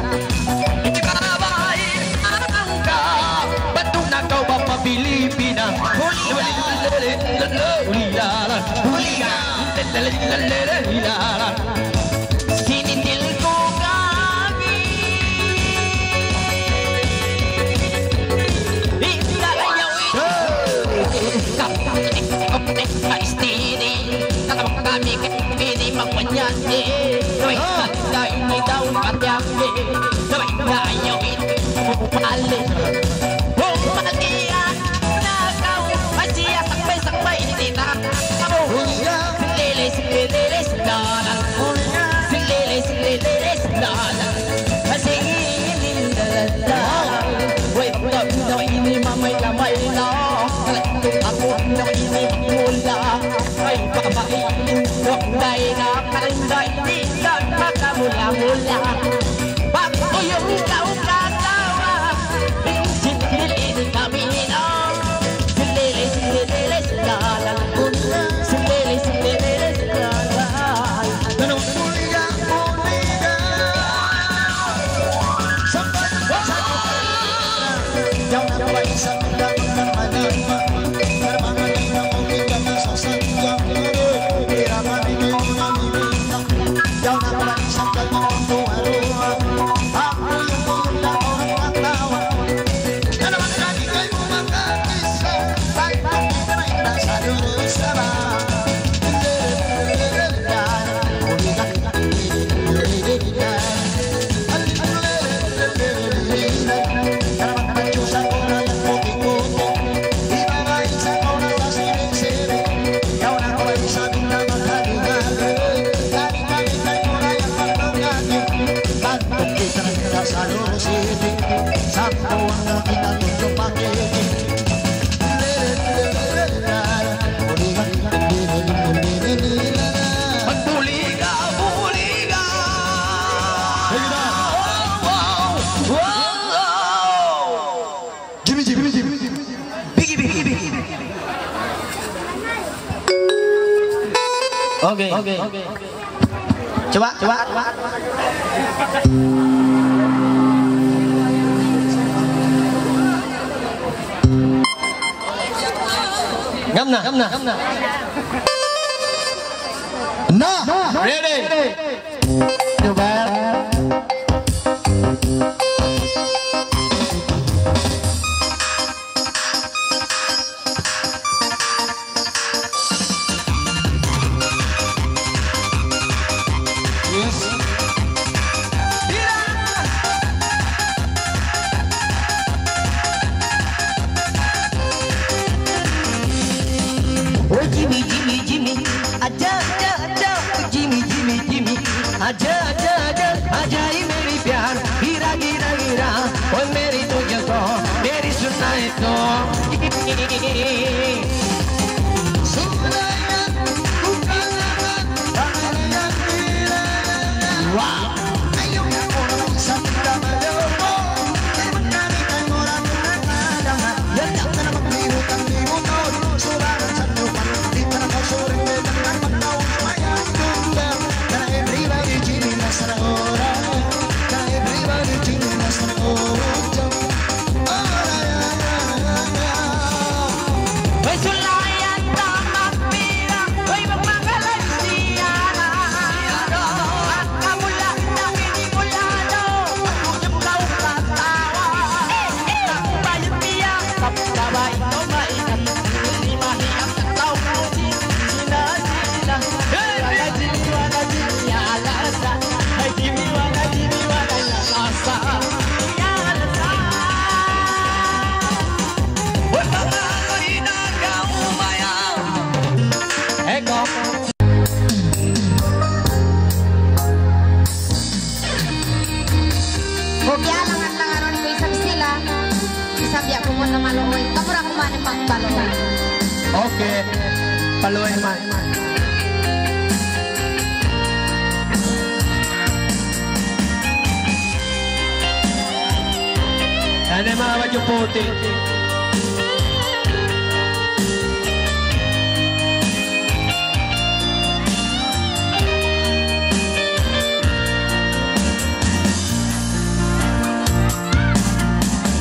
Di ba bahay ang ka? Ba't doon na kaw ba pabilipina? Huli na. Huli na. Huli na. Huli na. Sinindil ko kami. Hindi na ayaw. Kami, kami, kami, kami, magpanyan, eh. Kami, kami, daw, kami, kami, kami, ayaw, eh. Balik. Bumalik na ikaw. Masiya, sakbay, sakbay, hindi na. Ako. Lele, lele, lele, lele. Silili, silili, silala. Silili, silala. Way, budak, budak, ini mamay, lamay na. Aku, budak, ini mula. Ay, babae, budak, day na. Karinday, di ka makamula-mula. Pag-uyong ka, ukatawa. Minsan, silili, kami, no. Silili, silili, silala. Silili, silili, silala. Okay. Cuba, cuba. Ngam na, ngam na. Na. Ready. Cuba. Oh, Jimmy, Jimmy, Jimmy, aja, aja, aja, oh, Jimmy, Jimmy, Jimmy, aja, aja, aja, aja, ye mere pyar, gira, gira, gira, oh, mere tujhe to, meri sunna hai to. Wow. Okay, alangan-langaran ku isab sila. Isab ya ku muna maluoy. Kamu ra ku mani magpaluoy. Okay. Paluoy man. Yan in manga badju' puti'.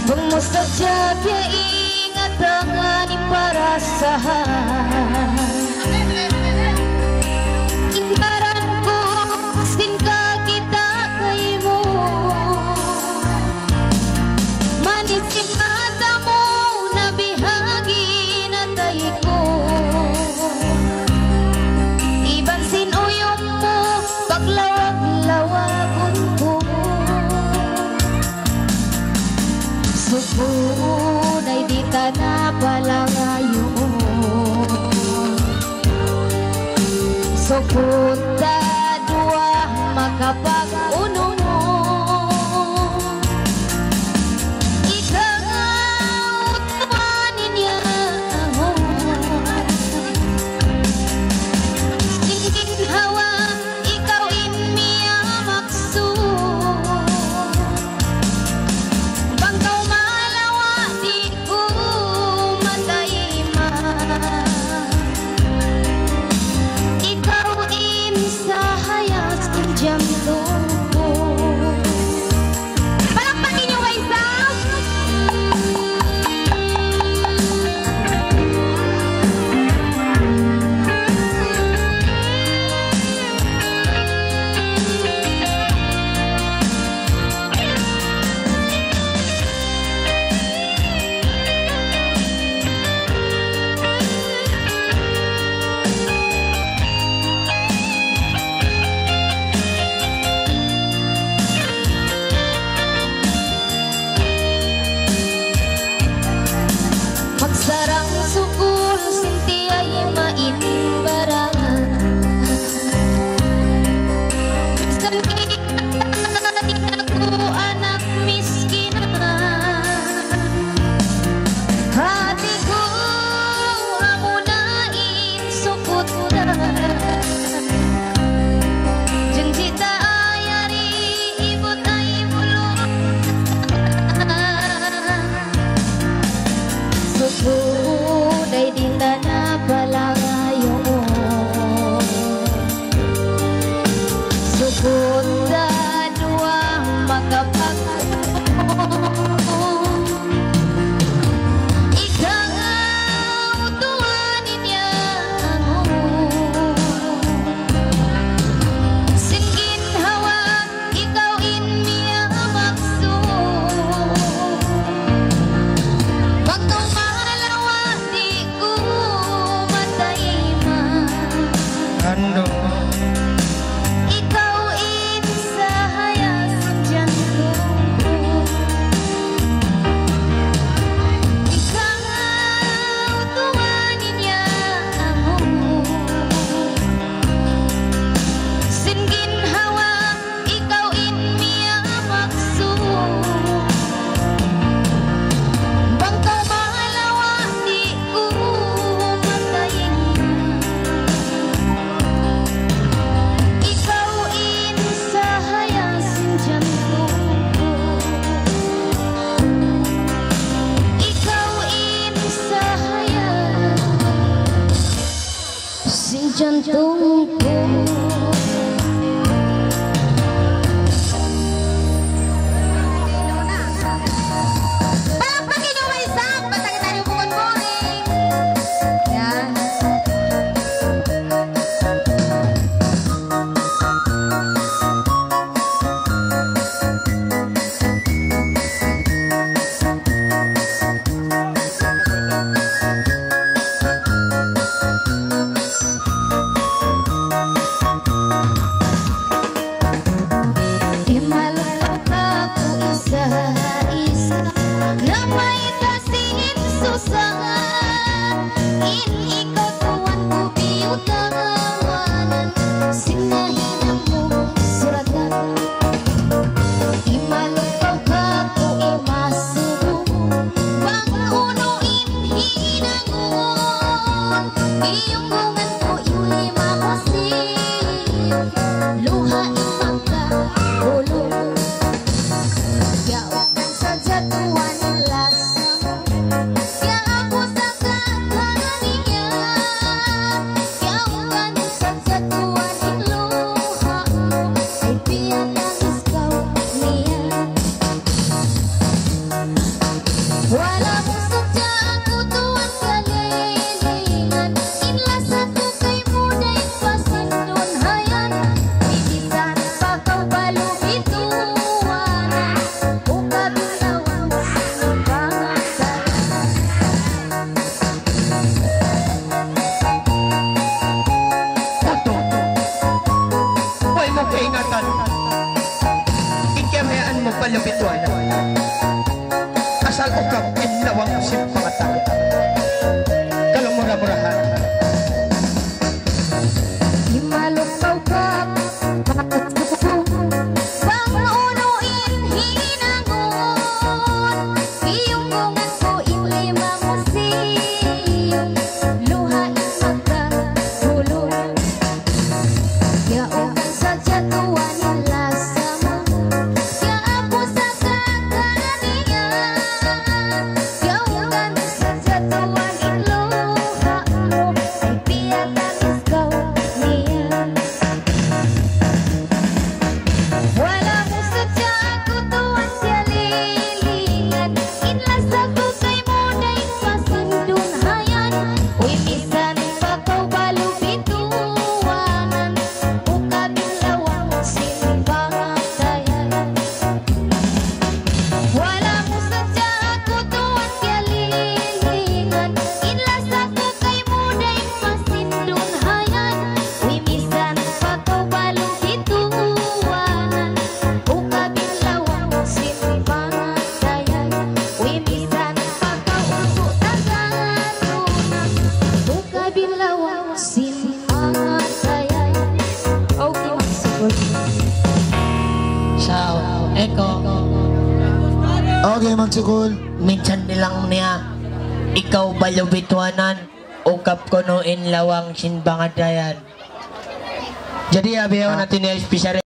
Bang mu sadja kaingatan in parasahan, in baran ku sin kakita' kaymu. Manis in mata mu na bihag in atay ku. Iban sin uyum mu paglawag-lawagun ku. Sukun ay di' ta na palangayun. Sukun ta duwa makapag-unungun. Ikaw tuwan in yaun. Ginhawa, ikaw in miyamaksud. Bang kaw malawa' di' ku matayma'. Ikaw in sahaya sin jantung. Sin jantung ku. Palakpakan niyu pa isab, basta kitaniyu bukun boring. Yan. Imalupaw kaku' isa-isa, na mayta' sin susahan. In ikaw tuwan ku biyutawanan, sin nahinang mu suratan. Imalupaw kaku' imasubu, bang unu in hinangun. Iyunggungan ku in lima mu sin luha' in manga ulu. Yaun sadja tuwan in lasa mu, ya aku sa kakaniyan. Yaun sadja tuwan in luha' mu, ay piyatangis kaw niya. Wala' mu sadja aku tuwan kalilingan, in lasa ku kaymu dayn pa sin dunhayan. Bisan pa kaw balu' bituwanan, ukab in lawang sin pangatayan. Putu'. Way mu kaingatan. In kiyamayan mu balu' bituwanan. Asal ukab in lawang sin pangatayan. Kalu mura-murahan. Imalupaw kaku', bang unu in hinangun. Iyunggungan ku in lima mu sin luha' in manga ulu. Yaun sadja tuwan in lasa mu, ya aku sa kakaniyan. Yaun sadja tuwan in luha' mu, ay piyatangis kaw niya. Wala' mu sadja aku tuwan kalilingan, in lasa ku kaymu dayn pa sin dunhayan. Uy, misan pa kaw balu' bituwanan, ukab in lawang sin pangatayan. Wala' mu sadja aku tuwan kalilingan, in lasa ku kaymu dayn pa sin dunhayan. Uy, misan pa kaw balu' bituwanan, ukab in lawang sin pangatayan. Uy, misan pa kaw usug taga Luna, ukab in lawang sin pangatayan. Okay, Mang Sukul. Sa, eko. Okay, Mang Sukul. Minsan bilang niya, ikaw balu' bituwanan, ukab kunu' in lawang sin pangatayan. Jadi, abi, yaun natu' ini special